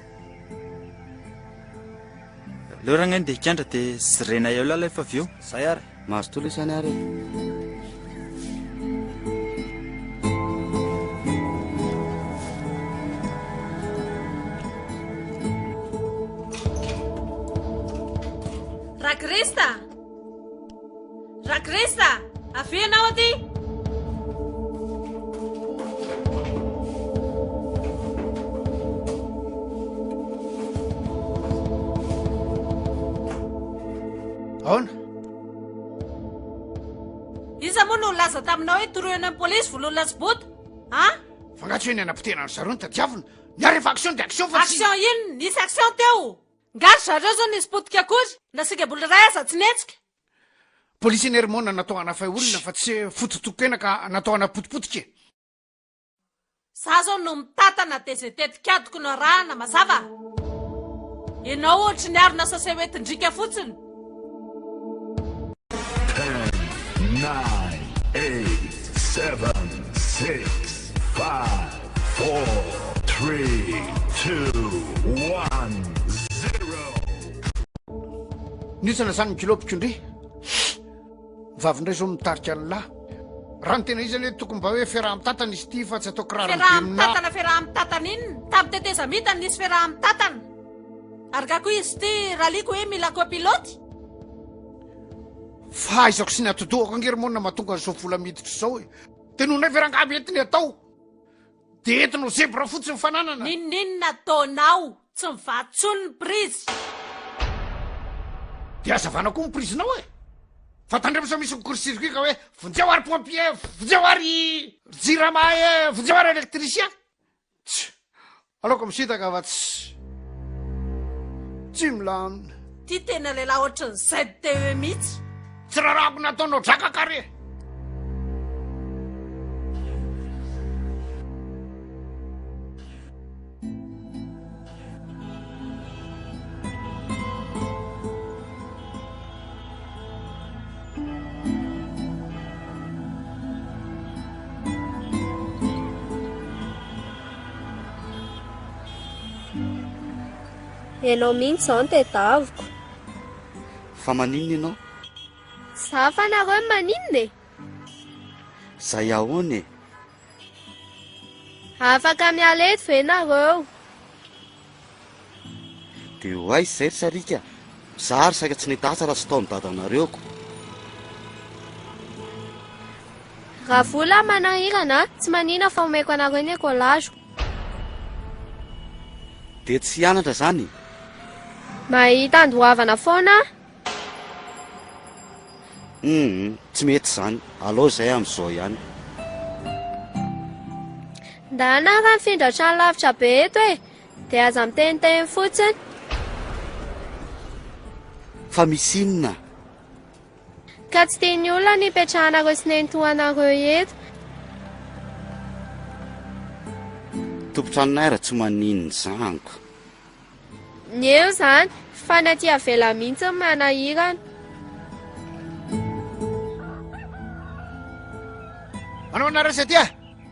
Aleo rangah ndeha hikandra dia zirena eo lahy lefa avy eo. Zay ary. Mazotoa lesy any ary e. Rakrista! Rakrista! Avia ianao aty! Aona? Iza moa no nilaza taminao hoe toroy any amin'ny polisy vololona sy bota? An? Fa nga tsy hoe ny hanapotehana an-dry zareo no tadiavina? Ny ahy rehefa action dia action fa tsy. Action inona? Nisy action teo! Nga ry zareo zao nisy potika akory? Na singa-bola iray aza tsy nihetsika! Polisy anie ry Mona natao hanafay olona fa tsy hoe fotontokena ka natao hanapotipotika e! Za zao no mitantana de ze tetikadiko no arahana, mazava? Enao ohatry ny harona sase hoentin-driaka fotsiny. Ten, nine, eight, seven, six, five, four, three, two, one, zero. Nitsana zany ny kilopiko ndry. Vavy indray zao mitarika ny lahy. Raha ny tena izy anie tokony mba hoe fiaraha-mitantana izy ity fa tsy atao kiraro be aminà. Fiaraha-mitantana fiaraha-mitantana inona? Tamin'ny tetezamita no nisy fiaraha-mitantana. Ary nga koa izy ity rallie-ko hoe mila copilote? Fahaizako sy ny atidohako ange ry Mona mahatonga an'izao vola miditra izao e. Dia noho nefa rangahy mety ny atao. Dia entinao zebra fotsiny ny fananana. N'inon'inona ataonao, tsy mivaha intsony ny prise. Dia hazavana koa ny prise-nao e. Fa tandremo sao misy mi-court-circuit ka hoe vonjeo ary pompier, vonjeo ary jirama e, vonjeo ary électricien. Tch! Aleoko misintaka fa tsy tsy milamina. Ty tena lehilahy ohatran'ny ZTE mihitsy. Tsy rarahako nataonao drakaka re. Ianao mihitsy izao no tedaviko. Fa maninona ianao? Za fa nareo no maninona e? Zay ahoana e? Afaka miala eto ve nareo? Dia ho aiza izay ry sariaka? Za ary saika tsy nety asa raha tsy tao amin'ny dadanareo ko. Raha vola manahirana tsy manina fa omeko anareo ny écolage-ko. Dia tsy hianatra izany? Mahita andoavana foana aho. Humm, tsy mety izany. Alao izay amin'izao ihany. Ndana raha mifindra trano lavitra be eto e! Dia aza miteniteny fotsiny. Fa misy inona? Ka tsy tian'ny olona ny hipetrahanareo sy nenitoanareo eto. Tompon-tranonay raha tsy maninona izany ko. Ny eo izany, fa ny aty avela mihitsy no manahirana. Manao anareo sy aty a!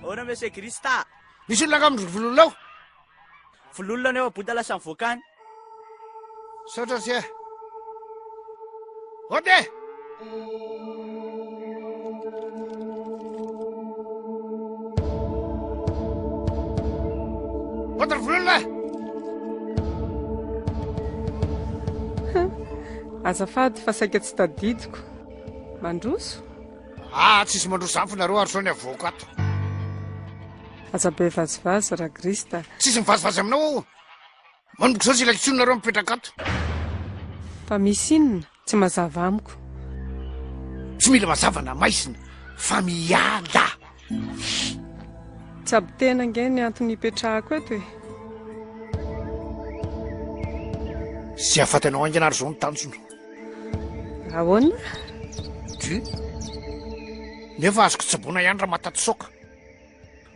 Ahoana Monsieur Christa? Misy olona angamba ny vololona ao? Vololona no eo Bota lasa mivoaka any. Misaotra ry se a! Ody e! Ody ry vololona e! Azafady fa saika tsy tadidiko. Mandroso? Ah, tsisy mandroso zany fa nareo ary sao ny avoaka ato. Aza be vazivazy Ragrista. Tsisy mivazivazy aminao aho. Manomboka izao tsy ilaiko intsony nareo mipetraka ato. Fa misy inona? Tsy mazava amiko. Tsy mila mazava na maizina fa miala. Tsabo tena ange ny antony ipetrahako eto e. Sy hahafaty anao haingana ary izao ny tanjona. Ahoana? Du. Nefa azoko tsaboina ihany raha matatsoaka.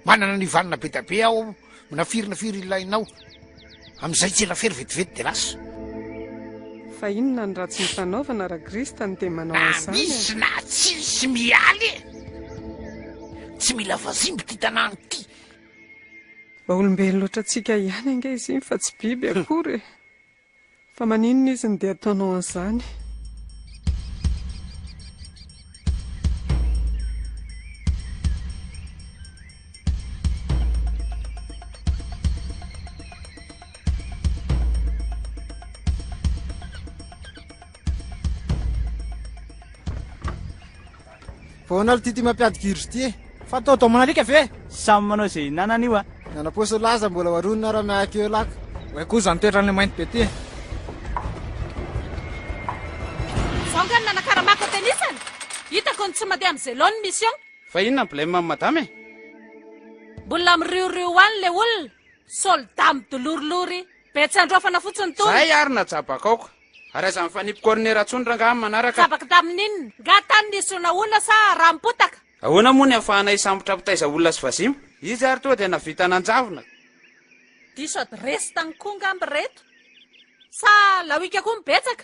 Manana ny vanona be da be aho na firy na firy ilainao. Amin'izay tsy ela fery vetivety dia lasa. Fa inona ny ratsy nifanaovana Ragrista no dia manao Na an'izany e? misy na tsisy miala e! Tsy mila vazimba ity tanàna ity. Mba olombelona ohatrantsika ihany ange izy iny fa tsy biby akory e! Fa maninona izy no dia ataonao an'izany? Vao anao ity ity mampiady giro ity e. Fa atao daoman'alika ve? Samy manao izay ihinanany io a. Nanaposo laza mbola ho aronina raha miahaka eo laka. Oay koa izany toetran'ilay mainty be ity e. Zao nga no nanakaramako tenisany? Hitako ny tsy mandeha amin'izay laoniny ny mission. Fa inona ny blème amin'i madama e? Mbola miriorio any le olona, soldat midolorilory be tsy andraofana fotsiny tony. Zay ary najabakaoko. Ary aza mifanipy corner intsony rangaha amin'ny manaraka. Jabaka tamin'inona? Nga tany nisy honahona sa ranom-potaka? Ahoana moa ny ahafahana hisambotra mpitaiza olona sy vazimba? Izy ary tonga dia nahavita nanjavona. Diso adiresy tany koa ngamba ireto. Sa lawika koa no betsaka?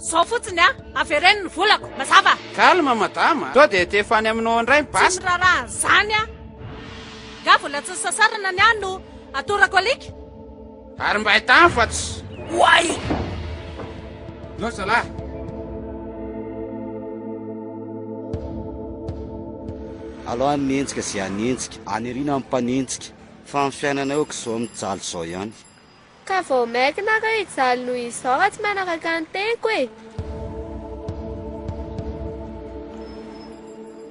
Zao fotsiny a, avereno ny volako, mazava? Calme madama a! Sao dia te fany aminao indray ny basy? Tsy miraharaha an'izany aho. Nga vola tsy nisasarana ny ahy no atorako alika? Ary mba ahitany fa tsy. Oay! Ndao zalahy. Alao hanenjika izay hanenjika, any aoriana ny mpanenjika. Fa ny fiainanay aoka izao mijaly izao ihany. Ka vao maika nareo hijaly noho izao raha tsy manaraka ny teniko e!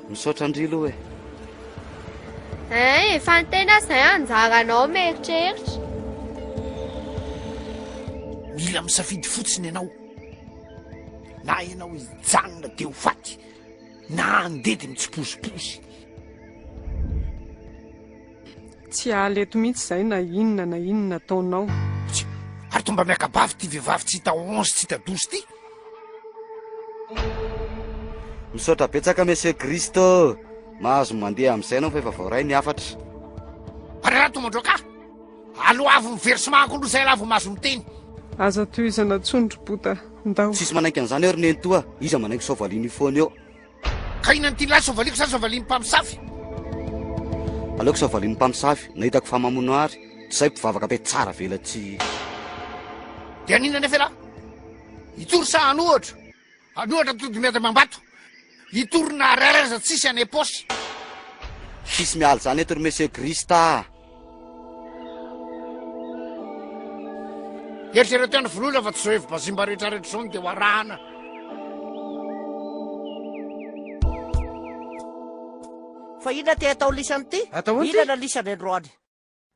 Misaotra ndry aloha e! Hein, efa niteny aho izay anjaranao mieritreritra. Mila misafidy fotsiny ianao. Na ianao hijanona dia ho faty, na handeha dia mitsipozipozy. Tsy hiala eto mihitsy izahay na inona na inona ataonao. Tsia, ary toa mba miaka-bavy ity vehivavy tsy hita 11 tsy hita 12 ity. Misaotra betsaka Monsieur Christ ô! Mahazo mandeha amin'izay ianao fa efa voaray ny hafatra. Ary raha toa mandroaka ahy, aloavy ny versement-ko aloha izay ialahy vao mahazo miteny. Aza tohizana intsony ry bota, ndao. Tsisy manaiky an'izany eo ry nenitoa, iza manaiky soavaliana io foana eo. Ka inona no tian'lah soavaliko sa soavalin'ny mpamosavy? Aleoko soavalin'ny mpamosavy, nahitako fa mamono ary, tsy zay mpivavaka be tsara velatsihy. Dia haninona anefa ialahy? Hitory sa hanohatra? Hanohatra tody miady amam-bato. Hitory na ariary aza tsisy any am-paosy. Tsisy miala izany eto ry Monsieur Christ ah! Eritrereto ihany voloina fa tsy zao hevi-bazimba rehetrarehetra izao no dia ho arahana. Fa inona te atao lisany ity? Atao inona ity? Inona lisany androany?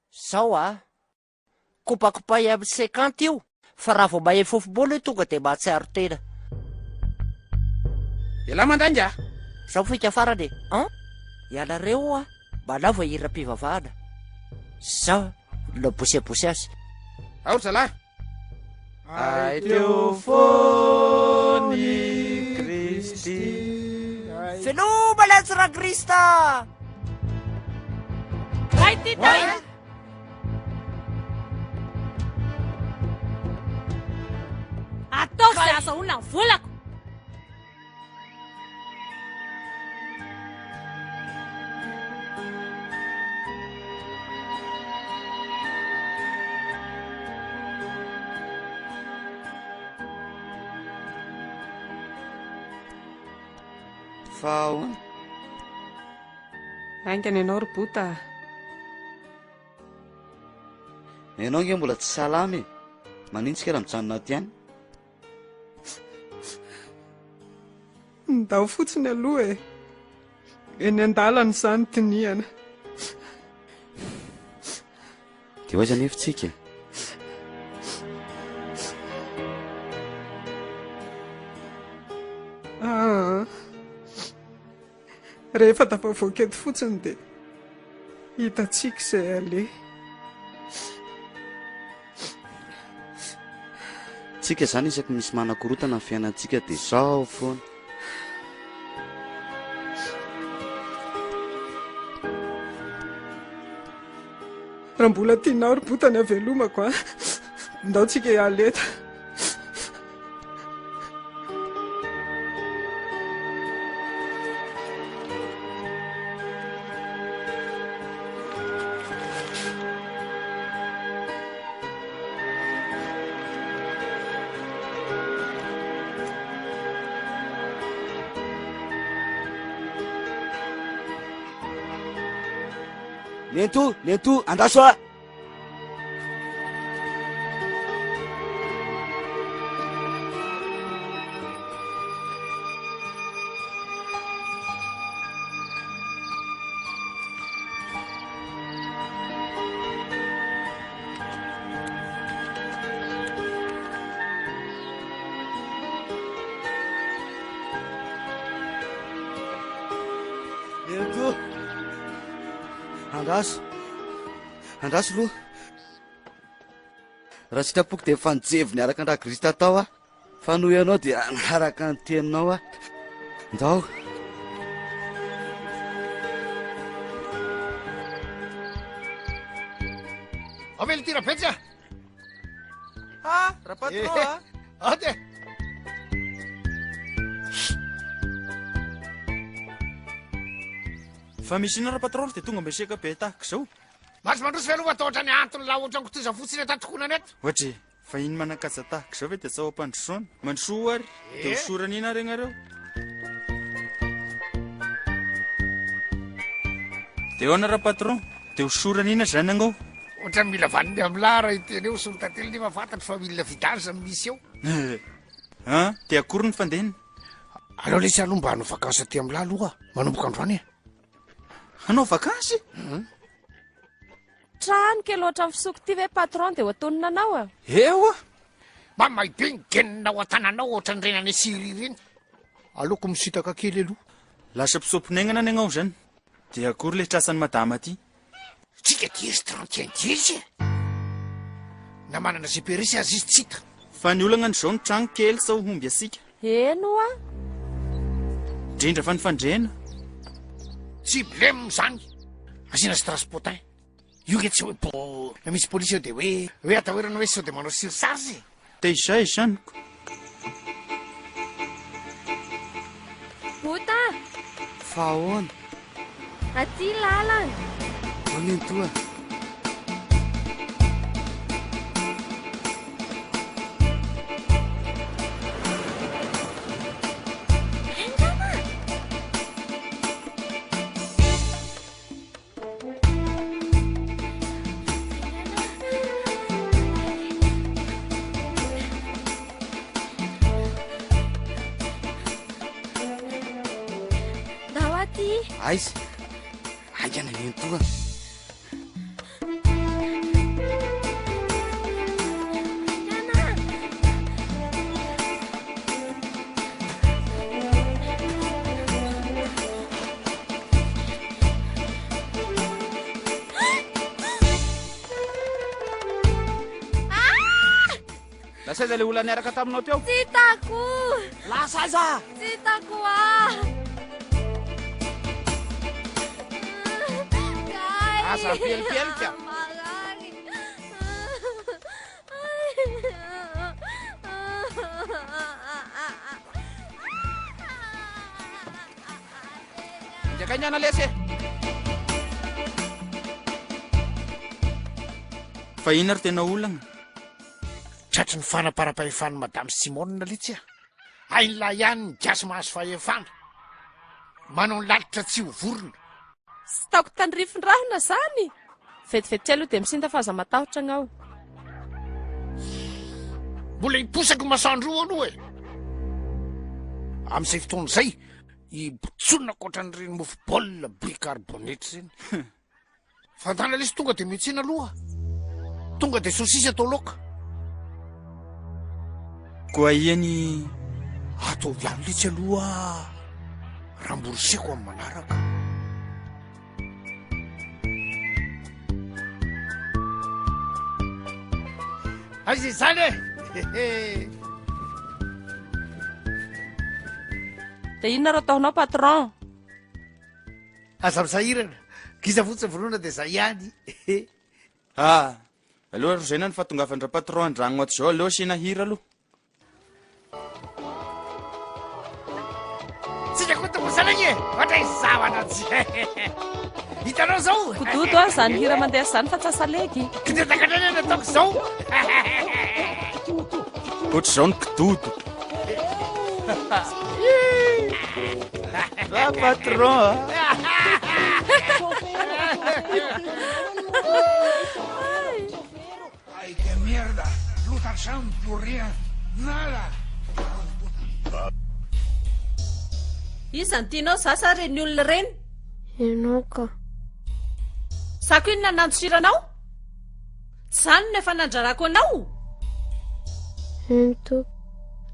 Zao a! Kopakopay amin'ny 50 io fa raha vao maheno fofom-bola io tonga dia mahatsiaro tena. Elah mandainga a! Zao fika farany e! An! Ianareo oa manaova hiram-pivavahana. Za no bosebosy azy. Ao ry zalahy! Ay teo foana i Kristy. Veloma letsy Rakrista! Ray ty tay! Ataovy izay ahazahoana ny volako. Fa ahoana? Haingana ianao ry Bota a! Ianao ange mbola tsy salama e! Maninona tsika raha mijanona aty ihany? Ndao fotsiny aloha e! Eny an-dalana izany dinihana. Dia ho aiza anefa tsika e? Aa. Rehefa tafavoaka eto fotsiny dia hitantsika izay aleha. Tsika izany isaky misy manakorotana ny fiainantsika dia zao foana. Raha mbola tianao ry bota ny havelomako a, ndao tsika hiala eto. Nentoa, nentoa, andraso a! Nentoa, andraso. Andraso aloha. Raha sitrapoko dia efa nijevo niaraka an-dRagrista tao aho. Fa noho ianao dia niaraka ny teninao aho. Ndao. Ao ve ity Rabetsy a? Ha, Rapatron a! Ao ty. Fa misy inona Rapatrol dia tonga meseka be tahaka izao? Mandroso mandroso ve aloha atao ohatran'ny antony lahy ohatran'ny kitoza fotsiny eto an-tokonana eto? Ohatry e, vahiny manan-kaja tahaka izao ve dia tsy ao am-pandrosoana? Mandrosoa ary, dia Eh. hosorana ina ary ianareo? De ahoana ra patron? De hosorana inona zany angao? Ohatran'ny mila vaniny amin'lah raha hiteny eo solon-tantely nefa fantatro fa milina vidange no misy eo. An, de akory ny fandehany? Aleo lesy aloha mba hanao vakansy aty amin'lah aloha manomboka androany e. Hanao vakansy? Trano kely ohatran'ny fisoko ity ve patron dia ho antonona anao a? Ewa! Mamay be ny genina ao an-tananao ohatran'ireny any Syrie ireny. Aleoko misintaka kely aloha. Lasa mpisomponenana ny agnao zany. Dia akory le trasan'i madama ty? Tsika dièse 31 dièse e! Na manana GPRS aza izy tsy hita. Fa ny olagna an'izao ny tragno kely sao homby asika. Eny oa. Indrindra fa ny fandrena. Tsy blem zany. Asiana strass-potin. Io nge tsy hoe bo na misy polisy eo de hoe hoe atahorana hoe sao de manao surcharge e. Te izay izany ko. Bota a! Fa ahoana? Aty lalana. Ao nenitoa. Ndao aty. Aiza? Haingana nenitoa. Lasa aiza le olona niaraka taminao teo? Tsy hitako. Lasa aiza? Tsy hitako ah. Aza mipelipelika. Marary. Anjakainana lesy e. Fa inona ry tena olana? Tratry ny fanaparam-pahefan'i Madame Simone litsy a! Hain'lah ihany ny gasy mahazo fahefana. Manao ny lalitra tsy ho vorona. Tsy taoko tandrifin-drahona zany! Vetivety aloha dia misinda fa aza matahotra agnao. Mbola hiposaka io masoandro io aloha e! Amin'izay fotoana izay, hibotsonako ohatran'ireny mofo baolina bicarbonate ireny. Vandana lesy tonga dia miantsena aloha. Tonga dia sosisy atao laoka. Koa aia ny. Ataovy ihany letsy aloha rambourseko amin'ny manaraka. Aiza izany e? Dia inona ro ataonao patron? Aza misahirana, gisa fotsiny vonoina dia zay ihany. Ah! Aleo rozaina ny fahatongavan-dRapatron an-dragno ato izao, aleo asiana hira aloha. Tsika koa tompo zalahy e! Ohatray zavatra tsy hitanao zao. Kododo a, zany hira mandeha zany fa tsy asalegy. Kidedaka indray ny ataoko zao. Ohatr'izao ny kidodo. Va patron a! Ay, qué mierda! Plus plus rien, nada! Iza no tianao za sa reny olona ireny? Ianao ka. Za ko inona nandosiranao? Tsy zany no efa nandrarako anao? Eny tompoko.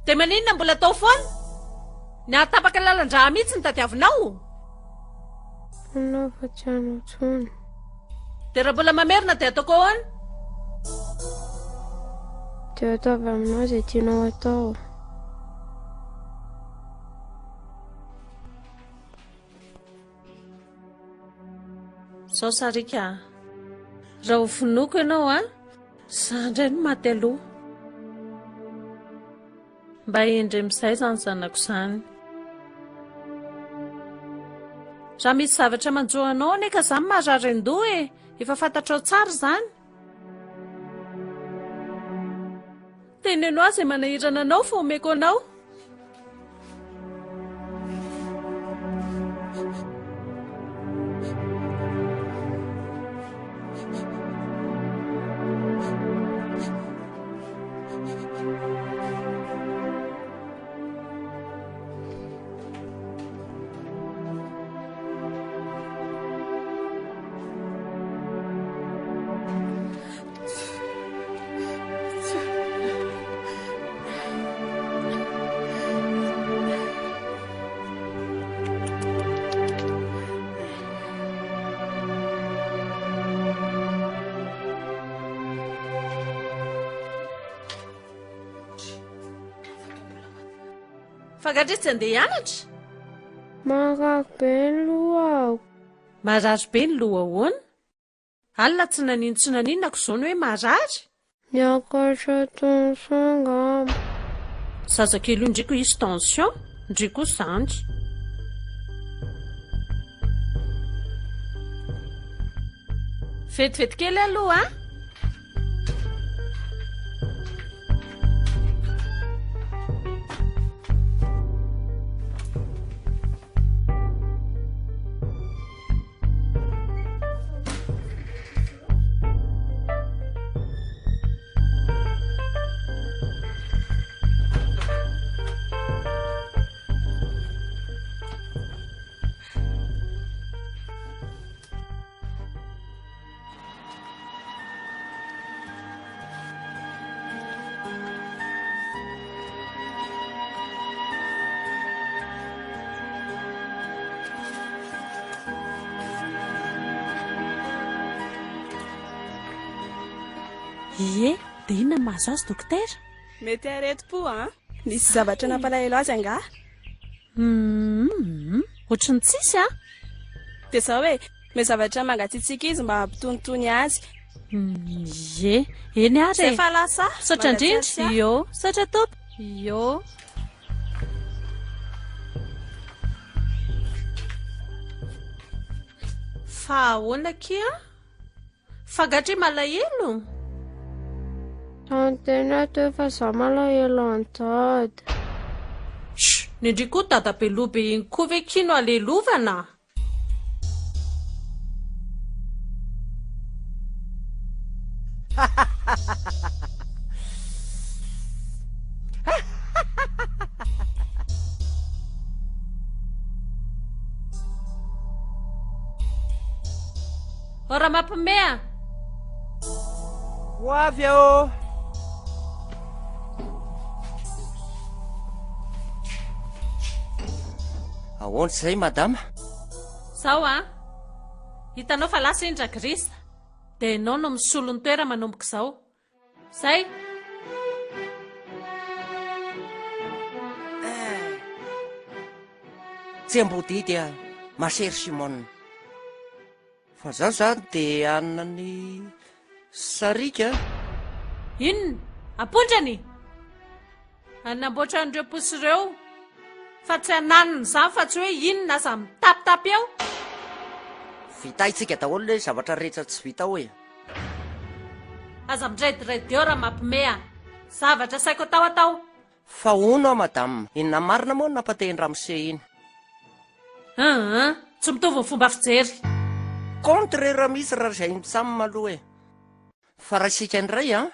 Dia maninona mbola atao foana? Ny hahatapaka lalan-drà mihitsy no tadiavinao? Anao fa tsy hanao intsony. Dia raha mbola mamerina dia ataoko ahoana? Dia ataovy aminao izay tianao atao. Zao Sarika a! Raha ho vonoiko ianao a, za indray no maty aloha. Mba hendry amin'izay izany zanako izany. Raha misy zavatra manjo anao anie ka za marary an-doha e! Efa fantatrao tsara izany. Teneno ahy izay manahirana anao fa omeko anao. Fa nga ndry tsy andeha hianatra? Marary be ny lohako. Marary be ny loha ahoana? Alina tsy nanino tsy naninona ko zao ny hoe marary? Niakatra tension angamba. Zazakely io ndry ko hisy tension, ndry koa zany. Vetivety kely aloha a! Ie, dia inona no mahazo azy dokotera? Mety aretim-po an! Nisy zavatra nampalahelo azy angaha? Humm, ohatry ny tsisy an! Dia izao e, Omeo zavatra mangatsiatsiaka izy mba hampitonitony azy. Ie, eny ary e. Zay fa lasa. Misaotra indrindra. Io. Misaotra tompoko. Io. Fa ahoana akia? Fa nga ndry malahelo? Tantena teo fa za malahelo an'i dada. Shh, ny ndry koa dada beloha be iny koa ve kia no alelovana? Ô Ramapime a! Ho avy aho! Ahoana izay madama? Zao an! Hitanao fa lasa iny Ragrisa. Dia ianao no misolo ny toera manomboka izao. Zay! Tsy ambodidy a, ma chère Simone. Fa zaho zany de hanina ny sariaka a. Inona? Ampondrany? Hanamboatra an'ireo posy ireo fa tsy hananina izany fa tsy hoe inona aza mitapitapy eo. Vitaintsika daholo le zavatra rehetra tsy vita ao e. Aza mirediredy eo raha mampime a. Zavatra saiko atao atao. Fa hono aho madame, inona marina moa no nampatehin-dramose iny? Aa, tsy mitovy ny fomba fijery. Contraire mihitsy raha izay mitsam aloha e. Fa raha isika indray an,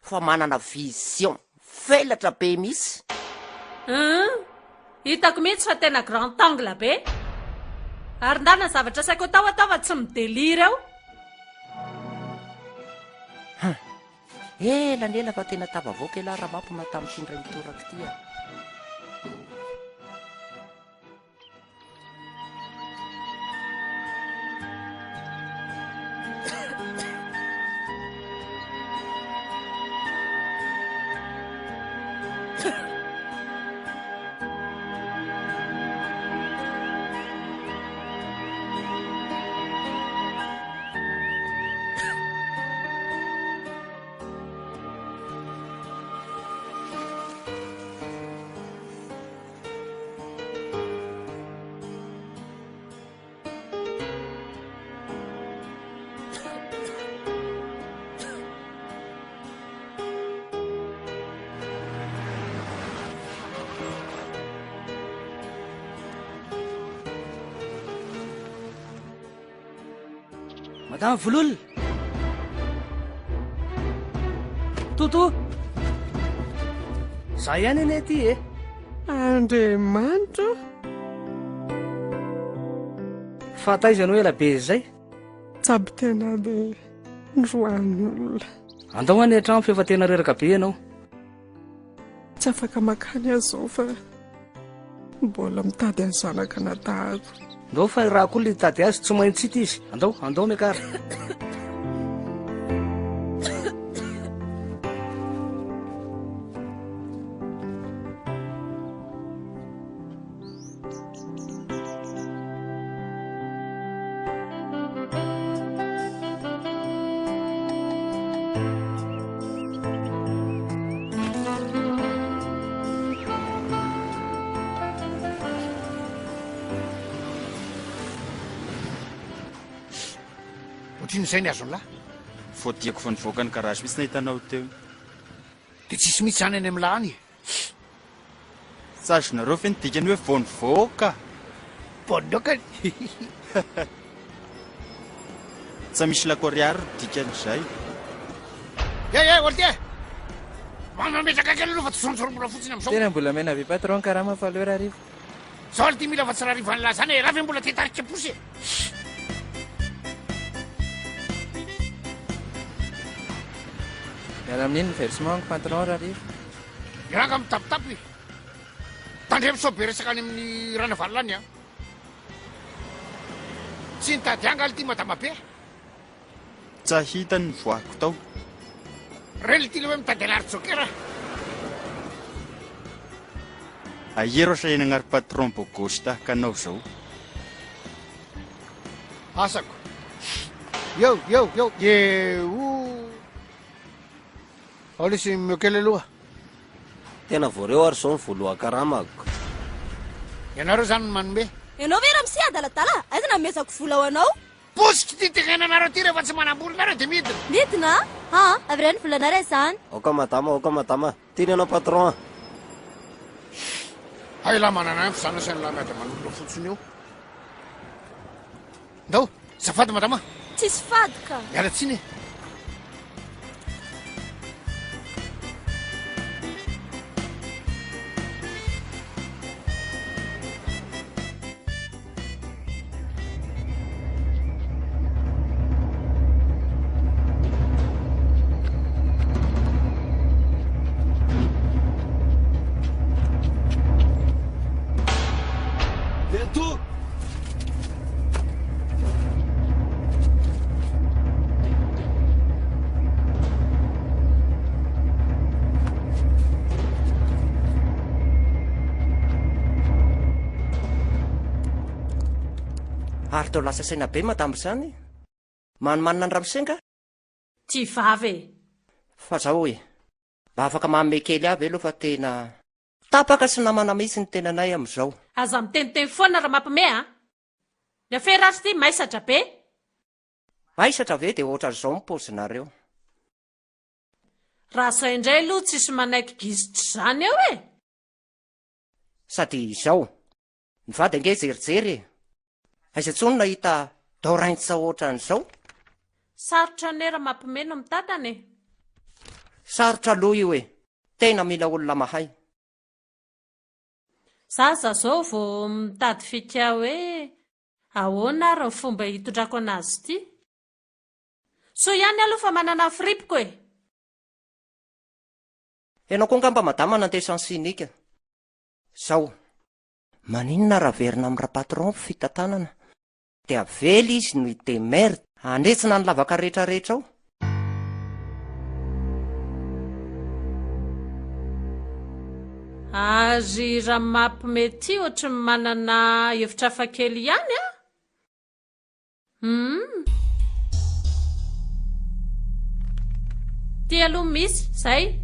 fa manana vision felatra be mihitsy. Aa, hitako mihitsy fa tena grand angle be. Ary ndana zavatra saiko atao atao fa tsy mi-delire eo. Hum. Ela ny ela fa tena tafavoaka ialahy Ramapoma tamin'ity indray mitoraka ity a. Madame Vololona! Toto! Za ihany anie ty e! Andriamanitra o! Fa taiza ianao ela be izay? Tsabo tena dia noroahan'olona. Andao any an-trano fa efa tena reraka be ianao. Tsy afaka makany aho izao fa mbola mitady ny zanaka anadahako. Ndao fa raha koa le hitady azy tsy maintsy hita izy. Andao, andao miakara. Ohatrin'izay ny azon'lah. Vao diako vao nivoaka ny garage mihitsy nahita anao teo. Dia tsisy mihitsy izany any amin'lah any e. Tsy azonareo ve ny dikany hoe vao nivoaka? Vao nivoaka. Tsa misy lako ariary ny dikan'izay. Hey hey Olty e! Mametraka kely aloha fa tsy zorontsorombola fotsiny amin'izao. Tena mbola mena be patron karama fa aleo rahariva. Zao Olty mila fa tsy rahariva an'lah zany e! Raha ve mbola te hitarika posy e! Miala amin'iny ny versement ny patron rahariva. Miranga mitapitapy. Tandremo sao be resaka any amin'ny Ranavalona any an! Tsy nitady angaly ity madama be. Tsa hita ny voako tao. Reny ity le hoe mitady anary joker a. Aia ro saina agnary patron beau gosse tahaka anao zao. Asako. Eo eo eo eo. Ao lesy omeo kely aloha. Tena voareo ary zao ny voalohan-karamako. Ianareo zany no manome. Ianao ve ramose adaladala? Aiza nanomezako vola ho anao? Posiko ity tenenanareo ity rehefa tsy manam-bola nareo dia midina. Midina? Aa, avereno ny volanay raha izany. Aoka madama, aoka madama. Teny anao patron a. Hay lahy manana info zany asain'ny lahy miady aman'olona fotsiny eo. Ndao, zafady madama. Tsisy fady ka. Miala tsiny e. Eto! Ary toa lasa saina be madama izany. Manimanina ny ramose nga? Tsy vava e! Fa zao e, mba afaka manome kely ahy ve aloha fa tena. Tapaka sy namana mihitsy ny tenanay amin'izao. Aza miteniteny foana raha mampime a! Ny afera ary ity maisatra be. Maisatra ve dia ohatran'izao ny paozinareo. Raha zay indray aloha tsisy manaiky gisitra izany eo e! Sady izao, ny vady ange jerijery e! Aiza intsony nahita doraintsa ohatran'izao? Sarotra anie raha mampime no mitantana e! Sarotra aloha io e! Tena mila olona mahay. Zaza zao vao mitady fika hoe ahoana ary ny fomba hitondrako anazy ity. Soa ihany aloha fa manana ny fripiko e! Ianao koa angamba madama nandeha sens unique. Zao. Maninona raha averina amin'ny rapatron ny fitantanana? Dia avela izy no hi-demerde hanetsina ny lavaka rehetra rehetra ao. Ary raha mapme ty ohatry ny manana hevitra hafa kely ihany an! Humm. Ty aloha misy, zay.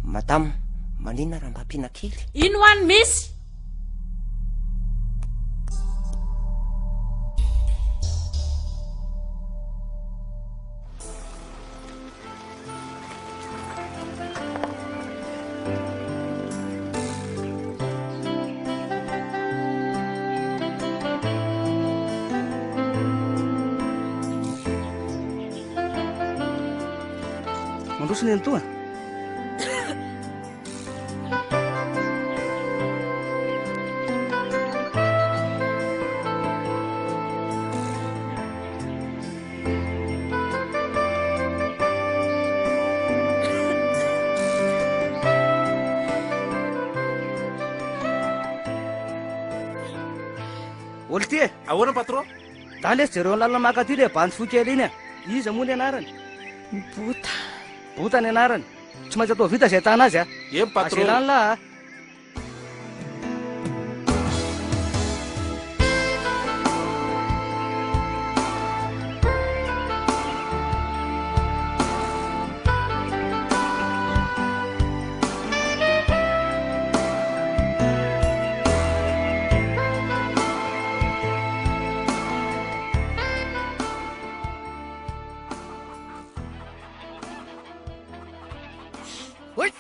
Madame, maninona raha mba ampiana kely? Ino hoa ny misy? Mandroso ny antoa. Olo ty e! Ahoana patron? Da lesy jereo ny lalana maka aty le bandy fohy kely iny e! Iza moa ny anarany? Bota. Bota ny anarany. Tsy maintsy atao vita izay ahitana azy a! Eny patron. Azelany lah a! Oy!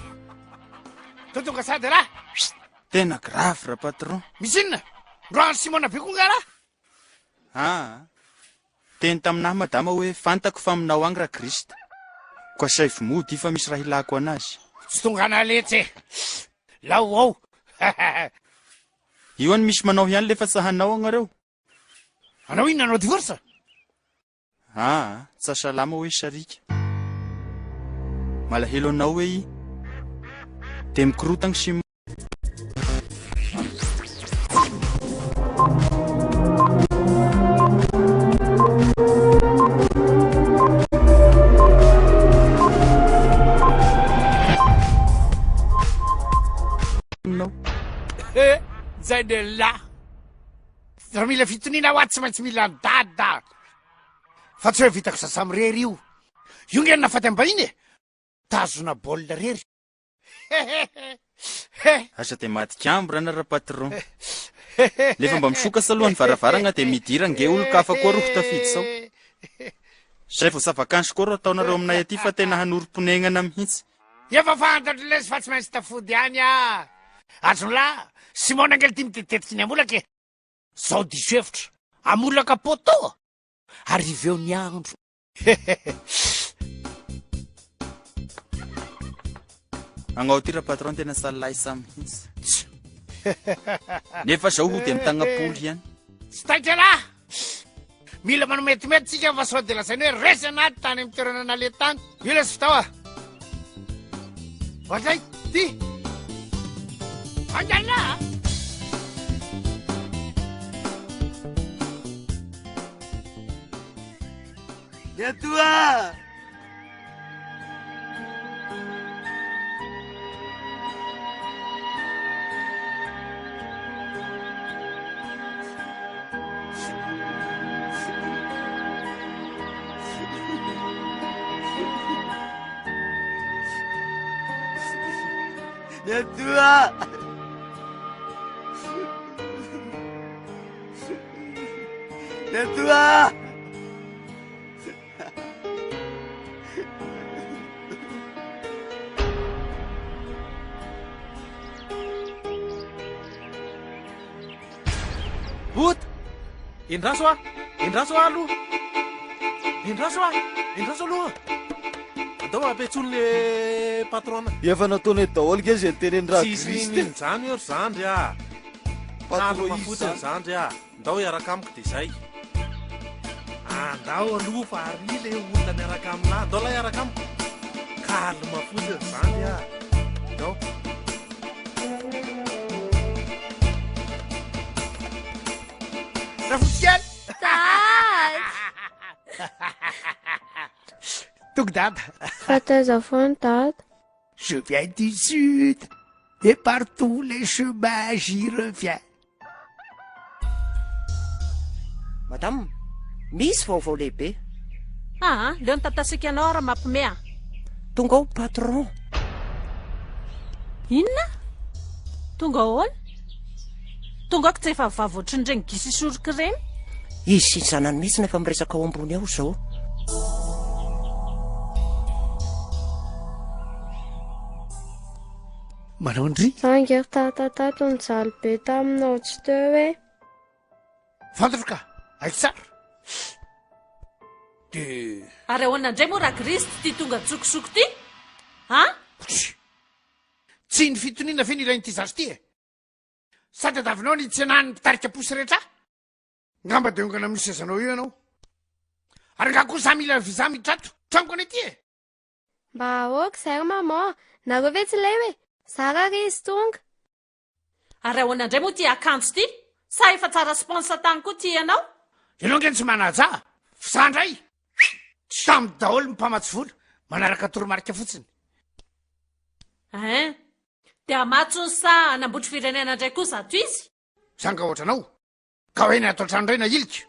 To tonga sady raha. Tena grave ra patron. Misy inona? Ndroan'i Simona be koa nga raha? Aa! Teny taminah madama hoe fantako fa aminao agny ra Christ. Ko asaivo mody fa misy raha ilako anazy. Tsy tonga ana letsy e! Lao ao! Io any misy manao ihany le fa tsa hanao agnareo. Anao inona hanao divorce? Aa, tsa salama hoe sariaka. Malahelo anao hoe i. De mikorotagny sy. He, zay de là. Raha mila fitoniana hoa tsy maintsy mila an'i dada. Fa tsy hoe vitako za samirery io. Io nge ny nahafaty am-bahiny e. Tazona baolina rery. Aza de maty kambo rana ra patron. Nefa mba misokatra aloha ny varavaragna de midira nge olon-kafa koa roho tafiditra sao. Zay vao zava-kanto koa ro ataonareo aminay aty fa tena hanorim-ponegnana mihitsy. Efa fantatro lesy fa tsy maintsy tafody any ah. Azon'lah, Simona ange ity mitetitetika ny hamolaka e. Zao diso hevitra. Hamolaka poteau? Arivo eo ny andro. Agnao ty ra patron tena salaisa mihitsy. Nefa zao hody am tagnapolo ihany. Tsy taitra lah! Mila manao metimety tsika fa sao de lazainy hoe resy anaty tany amin'ny toerana naleha tany. Io lesy fitao ah. Ohatray, ty. Angala! Bientôt! Bientôt! Bientôt! Ota! Endraso aho! Endraso aho aloha! Endraso aho! Endraso aloha! Andao ampiantsoany le patron. Efa nataonay daholo nge zay nitenen'i Ra Tsisy Christ e. niniana izany eo ry zandry ah! Patron Calme izy fotsiny zany. zandry ah! Ndao hiaraka amiko dia izay. Andao aloha fa ary le olona miaraka aminah. Ndao lahy hiaraka amiko. Calme fotsiny zandry ah. Ndao. Rafotsy kely. Dada. Tonga dada. Fa taiza foana dada? Je viens du sud et par tous les chemins j'y reviens. Madame, misy vaovao lehibe. Aa, leo ny tatasika anao ary mampime a. Tonga ao patron. Inona? Tonga ahoana? Tonga aho tsy efa vava ohatrin'ireny gisa isoroka ireny. Izy sy ny zanany mihitsy no efa miresaka ao ambony ao izao. Manao ndry. Za nge ry tata tato nijaly be taminao tsy teo e. Fantatro ka, haiko tsara. De. Ary ahoana indray moa Ragristy ity tonga an-tsokosoko ity? An? Tsy ny fitoniana ve no ilain'ity zaza ity e? Sa tadiavinao ny hitsenan'ny mpitarika posy rehetra ahy? Ngamba dia ongana amin'io sezanao io ianao. Ary nga koa za mila visa miditra ato? Tranoko anie ity e! Mba ok zay ry maman, nareo ve tsy leo e? Zara ry izy tonga. Ary ahoana indray moa ity akanjo ity? Sa efa tsara sponsor tany koa ity ianao? Ianao ange no tsy manaja a! F'izaho indray samy daholo ny mpamatsy vola, manaraka toromarika fotsiny. Hein! Dia hamatsy hono sa hanambotry firenena indray koa zato izy? Za nga ohatranao? Ka hoe ny ato an-trano indray nahilika.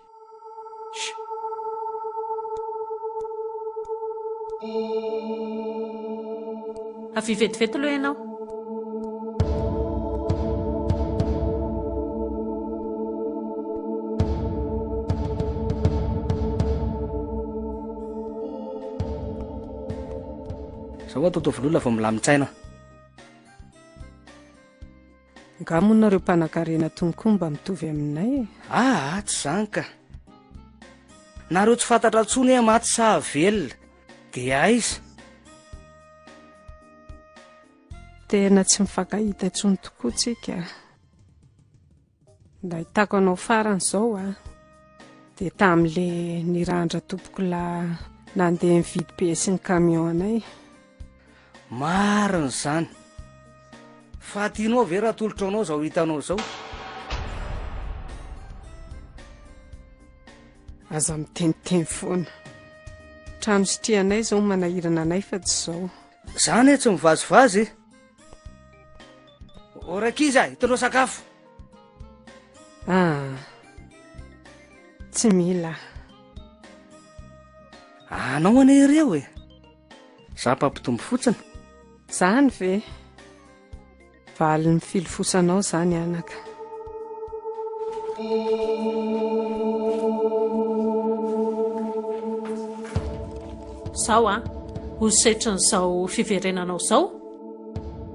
Avia vetivety aloha ianao. Zao Andao ato ataovy lola vao milamin-tsaina. Nga moa nareo mpanankarena tony koa mba mitovy aminay e? Aa, tsy izany ka. Nareo tsy fantatra intsony hoe maty sa velona. Dia aiza? Tena tsy mifankahita intsony tokoa tsika. Nahitako anao farany izao a, dia tamin'le nirandra tompokolahy nandeha nividy piesy ny camion anay. Marina izany. Fa tianao ve raha atolotro anao izao hitanao izao? Aza miteniteny foana. Trano sitrihanay izao manahirana anay fa tsy izao. Zany e tsy mivazivazy e. O rankizy a, hitondrao sakafo. Ah, tsy mila. Anao anie ireo e. Za mpampitombo fotsiny. Zany ve? Valin'ny filofosanao izany anaka. Zao an, ho setrin'izao fiverenanao izao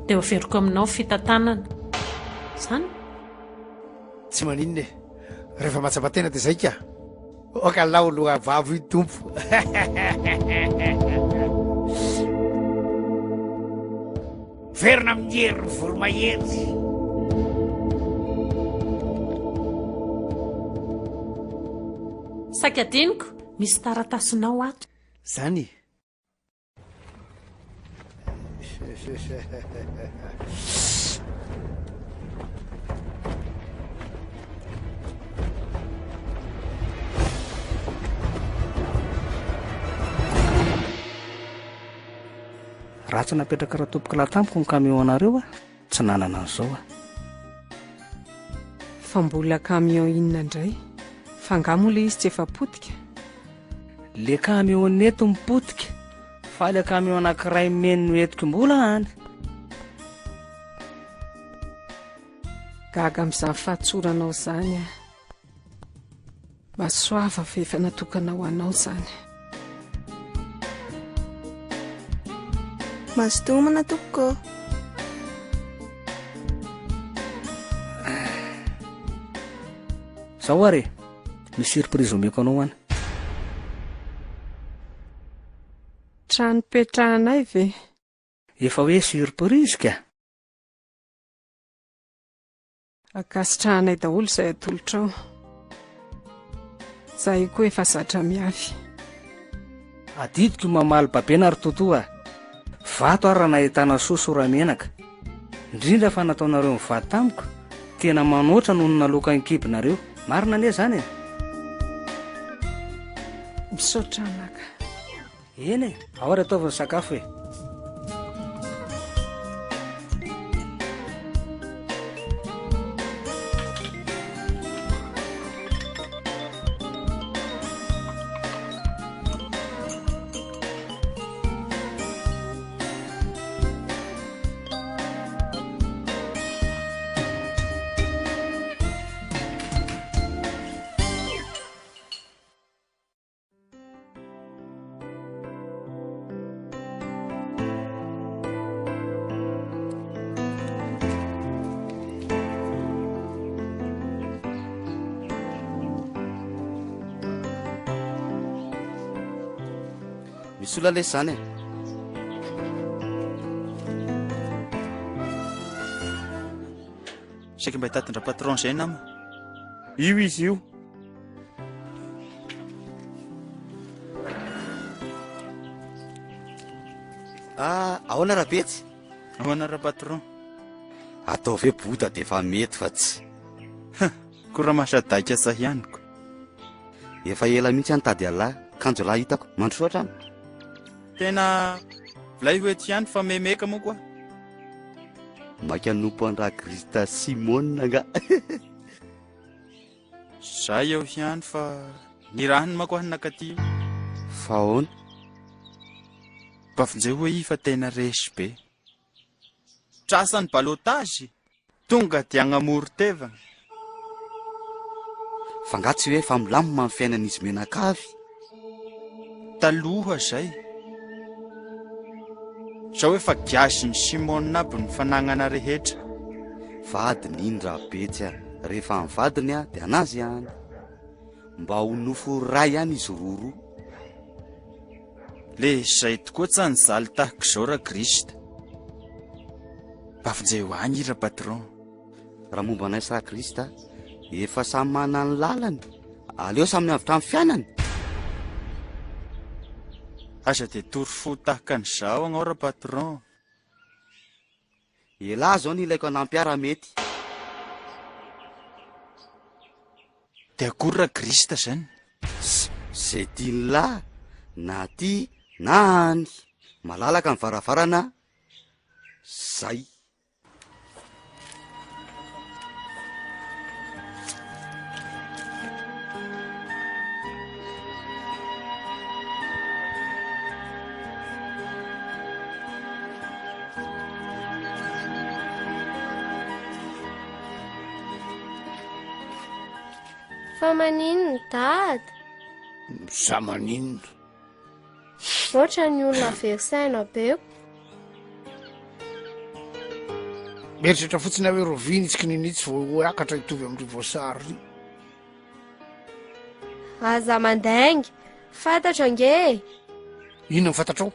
dia ho averiko aminao ny fitantanana. Izany? Tsy maninona e! Rehefa mahatsapa tena dia zay ka! Oka lao loha vavo io tompo. Verina amin'ny herin'ny voromahery. Saika adinoko, misy taratasinao ato. Zany e. Raha tsy napetraka Ratompokolahy tamiko ny camion anareo a, tsy nanana an'izao aho. Fa mbola camion inona indray? Fa angaha moa ilay izy tsy efa potika? Le camion eto mipotika fa le camion anankiray meno entiko mbola any. Gaga amin'izany fahatsoranao izany aho. Masoava fa efa natokana ho anao izany. Mazotoa homana tompoko. Zao ary e, misy surprise omeko anao any. Trano ipetrahanay ve? Efa hoe surprise ka. Ankasitrahanay daholo izay atolotrao. Izahay koa efa zatra miafy. Adidiko io mamaly babena ry Toto a! Vato ary raha nahitana soa sora-menaka. Indrindra fa nataonareo mivady tamiko, tena manoatra noho ny naloaka ny kibonareo. Marina anie izany e! Misaotra anaka. Eny e, ao ary ataovy ny sakafo e. Misy olona lesy zany e. Saika mba hitady patron zay nama. Io izy io. Ah, ahoana Rabetsy? Ahoana Rapatron? Ataovy hoe boda dia efa mety fa tsy. Ko raha masadaika sa ihany ko. Efa ela mihitsy aho nitady an'lah, kanjo lah hitako. Mandrosoa hatrany. Tena vlay ho eto ihany fa memeka moa koa. Maika hanompo an-dRagrista Simone angaha? Za eo ihany fa nirahiny manko aho nakaty io. Fa ahoana? Mba vonjeo hoe i fa tena resy be. Trasan'ny ballottage, tonga dia agnamoro-tevagna. Fa nga tsy hoe efa milamina ny fiainan'izy mianakavy? Taloha zay. Zao efa giazin'i Simone aby ny fanagnana rehetra. Vadiny iny Rabetsy a! Rehefa ny vadiny a, dia anazy ihany. Mba ho nofo iray ihany izy roroa. Le zay tokoa tsa nijaly tahak'izao ra Christ. Mba vonjeo agny i ra patron. Raha momba anay sy ra Christ, efa samy manana ny lalany. Aleo samy miavotra amin'ny fiainany. Aza dia toro fo tahaka an'izao agnao ra patron. Elah zao no ilaiko hanampy ahy raha mety. Dia akory ra Christ zany? Tss, zay tian'lah, na aty na any. Malalaka ny varavarana, zay. Fa maninona dada? Za maninona? Ohatra ny olona very saina be. Mieritreritra fotsiny aho hoe rovina izy kininitsy vao hiakatra hitovy amin-dry voasary ry. Aza mandainga, fantatro ange e. Inona no fantatrao?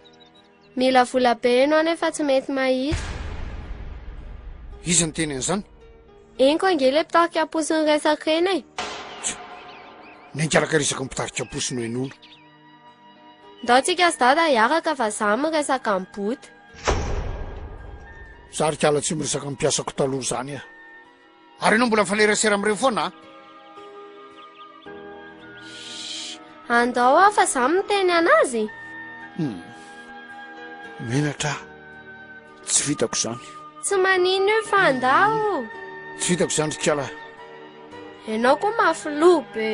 Mila vola be ianao nefa tsy mety mahita. Iza niteny an'izany? Henoko ange ilay mpitarika am-posy niresaka eny e. Nenkaraka resaka mpitarika am-posy no henoina. Ndao tsika sy dada hiaraka fa za miresaka amin'ny bota. Za ry kala tsy miresaka amin'ny mpiasako taloha zany ah. Ary ianao mbola mifanerasera amin'ireny foana ah? Andao aho fa za miteny anazy. Hmm. Menatra aho. Tsy vitako izany. Tsy maninona io fa andao. Tsy vitako izany ry kala. Ianao koa mafy loha be.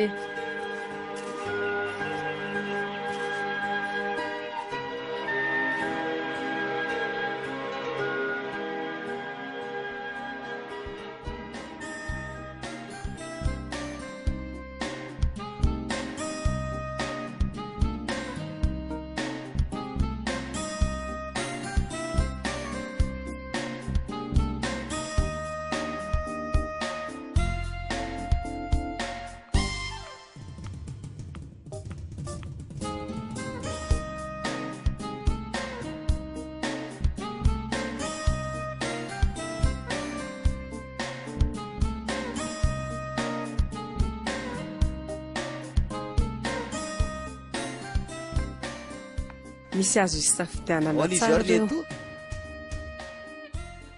Misy azo isafidianana Ahoana izy tsara ary ireo. Leto?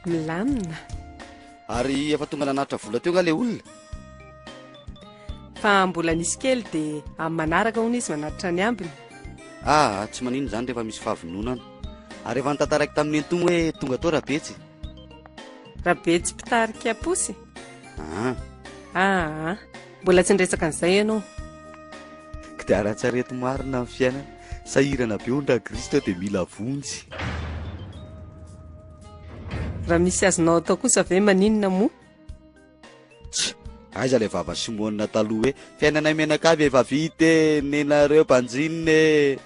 Milamina. Ary efa tonga nanatitra vola teo nga le olona? Fa mbola nisy kely dia amin'ny manaraka hono izy manatitra ny ambiny. Ah, tsy maninona izany rehefa misy fahavononana. Ary efa notantaraiko tamin'i Nenitoa hoe tonga tao Rabetsy. Rabetsy mpitarika posy? Ah. Ah, mbola tsy niresaka an'izay ianao. Kodiaran-tsarety marina ny fiainana. Sahirana be hono Ragristo dia mila vonjy. Raha misy azonao atao kosa ve maninona moa? Tsia, aiza ilay vava Simona taloha hoe fiainanay mianakavy efa vita e, nenareo banjinina e.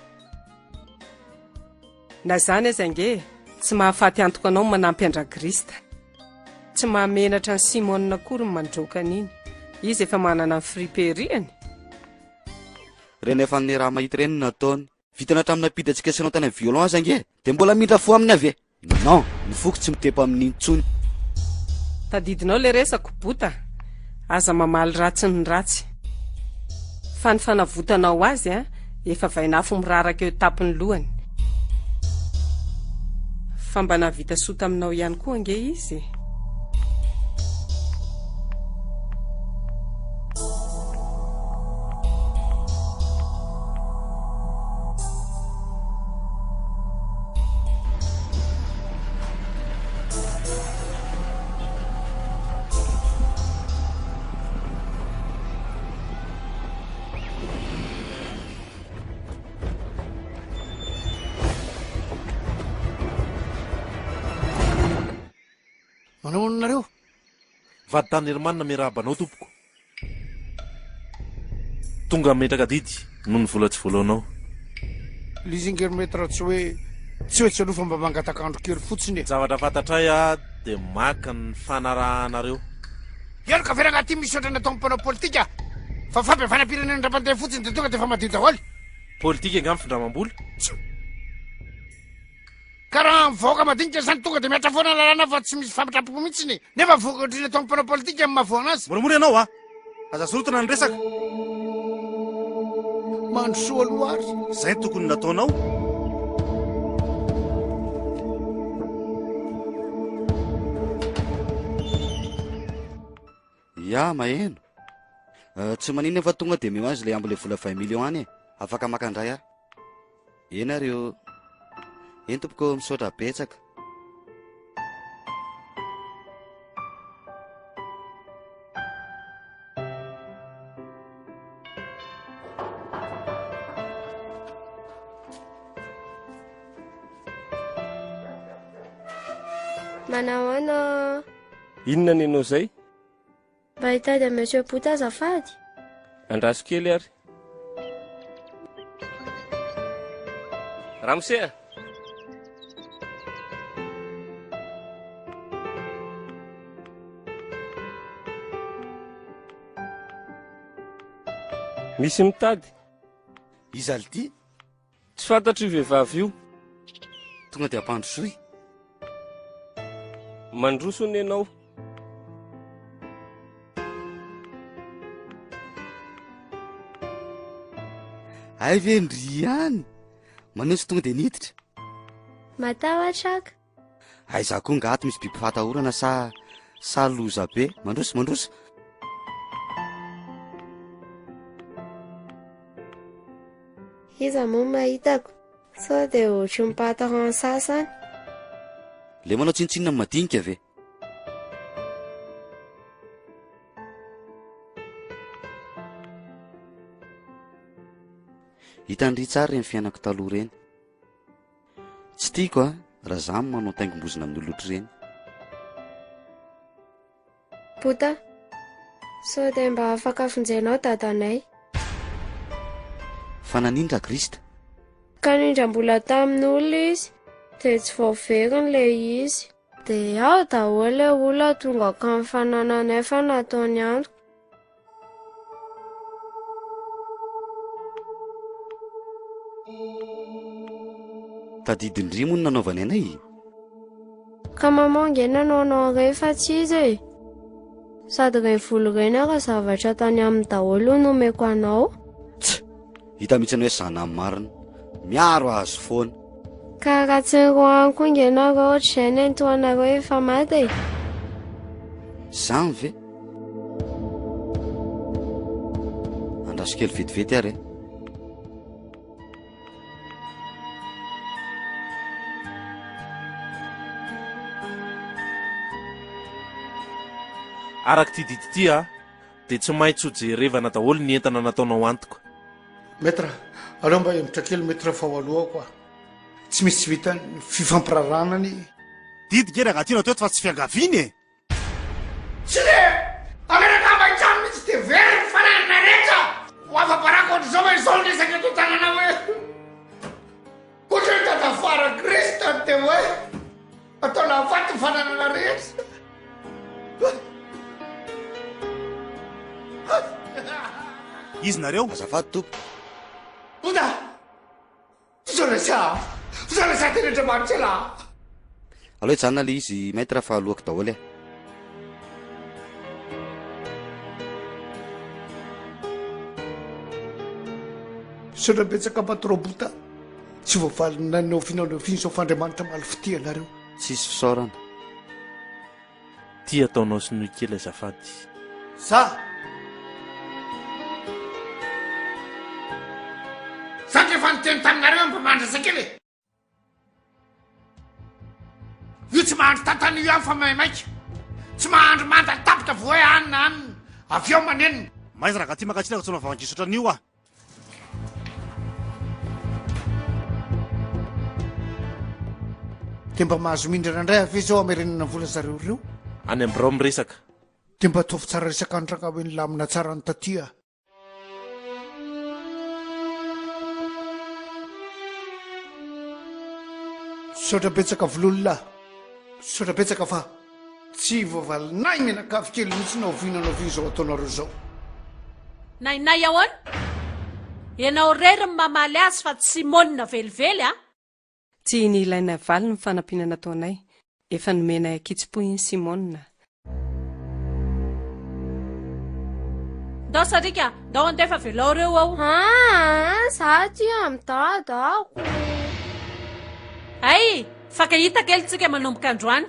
Na izany aza ange, tsy mahafaty antoka anao ny manampy an-dRagrista. Tsy mahamenatra an'i Simona akory ny mandroaka an'iny. Izy efa manana ny friperie-ny. Ireny efa niaraha-mahita ireny no nataony. Vitany hatramin'ny nampiditra antsika sy anao tany amin'ny violon aza ange dia mbola mamindra fo aminy avy e! Non, ny foko tsy mitepo aminy intsony. Tadidinao le resako bota? Aza mamaly ratsy ny ratsy. Fa ny fanavotanao azy an, efa vainafo miraraka eo tapin'ny lohany. Fa mba nahavita soa taminao ihany koa ange izy e. Manao ahoana nareo? Vady tany Herman miarahaba anao tompoko. Tonga hametraka adidy noho ny vola tsy voaloanao. Leasing ry maître tsy hoe. Tsy hoe tsy aloha fa mba mangataka andro kely fotsiny e. Zavatra fantatray a dia maka ny fanarahanareo. Heloka ve rangaha ty misy ohatran'ny ataon'ny mpanao politika fa fampihavanam-pirenena indray mandeha fotsiny dia tonga dia efa madio daholo. Politika angaha ny findramam-bola? Ka raha ny vahoaka madinika izany tonga dia mihatra foana ny lalàna fa tsy misy famindram-po mihitsy e. Nefa vokatry ny ataon'ny mpanao politika ny mahavoana azy. Moramora ianao a! Aza sorotina ny resaka. Mandrosoa aloha ary. Izay no tokony nataonao. Ya, maheno. Eh, tsy maninona fa tonga dia omeo azy ilay ambin'ilay vola 20 millions any e. Afaka maka indray aho. Eny ary ô. Eny tompoko, misaotra betsaka. Manahoana? Inona ny anao izay? Mba hitady an'i Monsieur Bota azafady. Andraso kely ary. Ramose a! Misy mitady. Iza lty? Tsy fantatro io vehivavy io. Tonga dia ampandrosoy. Mandroso hono ianao. Hay ve ndry ihany? Maneo tsy tonga dia niditra. Matahotra aho ka. Aiza koa nga ato misy biby fahatahorana sa sa loza be? Mandroso mandroso. Iza moa mahitako? Sao dia ohatry ny patron sasany? Le manao tsinontsinona ny madinika ve? Hitan'i Ry tsara ireny fiainako taloha ireny. Tsy tiako a, raha za no manao taingim-bozona amin'ny olona ohatr'ireny. Bota, sao dia mba afaka vonjenao dadanay. Fa nanino Rakrista? Ka nindram-bola tamin'olona izy, dia tsy voaveriny ilay izy. Dia ao daholo ilay olona tonga ka ny fanananay fa nataony antoka. Tadidin-dry moa ny nanaovany anay e? Ka maman nge nanao anao ireny fa tsy izy e! Sady ireny vola ireny ary zavatra tany aminy daholo no nomeko anao. Tch! Hita mihitsy ny hoe zanany marina. Miaro azy foana. Ka raha tsy niroahany koa nge nareo ohatr'izay nentoanareo efa maty e! Zany ve? Andraso kely vetivety ary e. Araka ity didy ity a, dia tsy maintsy ho jerevana daholo ny entana nataonao antoka. Maître, aleo mba hemotra kely maître fa ho aloako a. Tsy misy tsy vitan'ny fifampiraharahana anie. Didy nge rangaha ty no atao eto fa tsy fiangaviana e! Tsy le amerakamba intsany mihitsy de very ny fananana rehetra. Ho afa-baraka ohatr'izao ve izao ny resaka eto an-tanana hoe ohatran'ny dadafara Christ ny teo hoe atao lahafaty ny fananana rehetra. Izy nareo? Azafady tompoko. Bouddha! Fisaorana Fisaorana tena Andriamanitra lah. Aleo hijanona le izy maître fa aloako daholo e. Misaotra betsaka Patron Bota. Tsy voavalin'ny na ny oviana na oviana izao fa Andriamanitra maly fitia anareo. Tsisy fisaorana. Ty ataonao sinoa kely azafady. Za! Za ndry efa niteny taminareo hoe mba mahandrasa kely e! Io tsy mahandro tantana io ihany fa maimaika. Tsy mahandro manta tapitra vao hoe anona anona. Avy eo manenina. Maiza ragaty makatsina ka tsy manao vava-ngiso ohatran'io ah. Dia mba mahazo mindrana indray avy izao hamerenana vola zareo ireo? Any am birao miresaka. Dia mba ataovy tsara resaka any rangahy hoe nilamina tsara ny taty a. Misaotra betsaka Vololona a! Misaotra betsaka fa tsy voavalinay mianakavy kely mihitsy na oviana na oviana izao ataonareo izao. Nainay ahoana? Ianao irery no mamaly azy fa tsy Simona velively a! Tsy nilainay valiny ny fanampiana nataonay. Efa nomenay ankitsim-po iny Simona. Ndao Sarika, ndao handeha fa velao ireo ao. Aa, za aty amin'i Dada ako. Hay, fankahita kely tsika manomboka androany.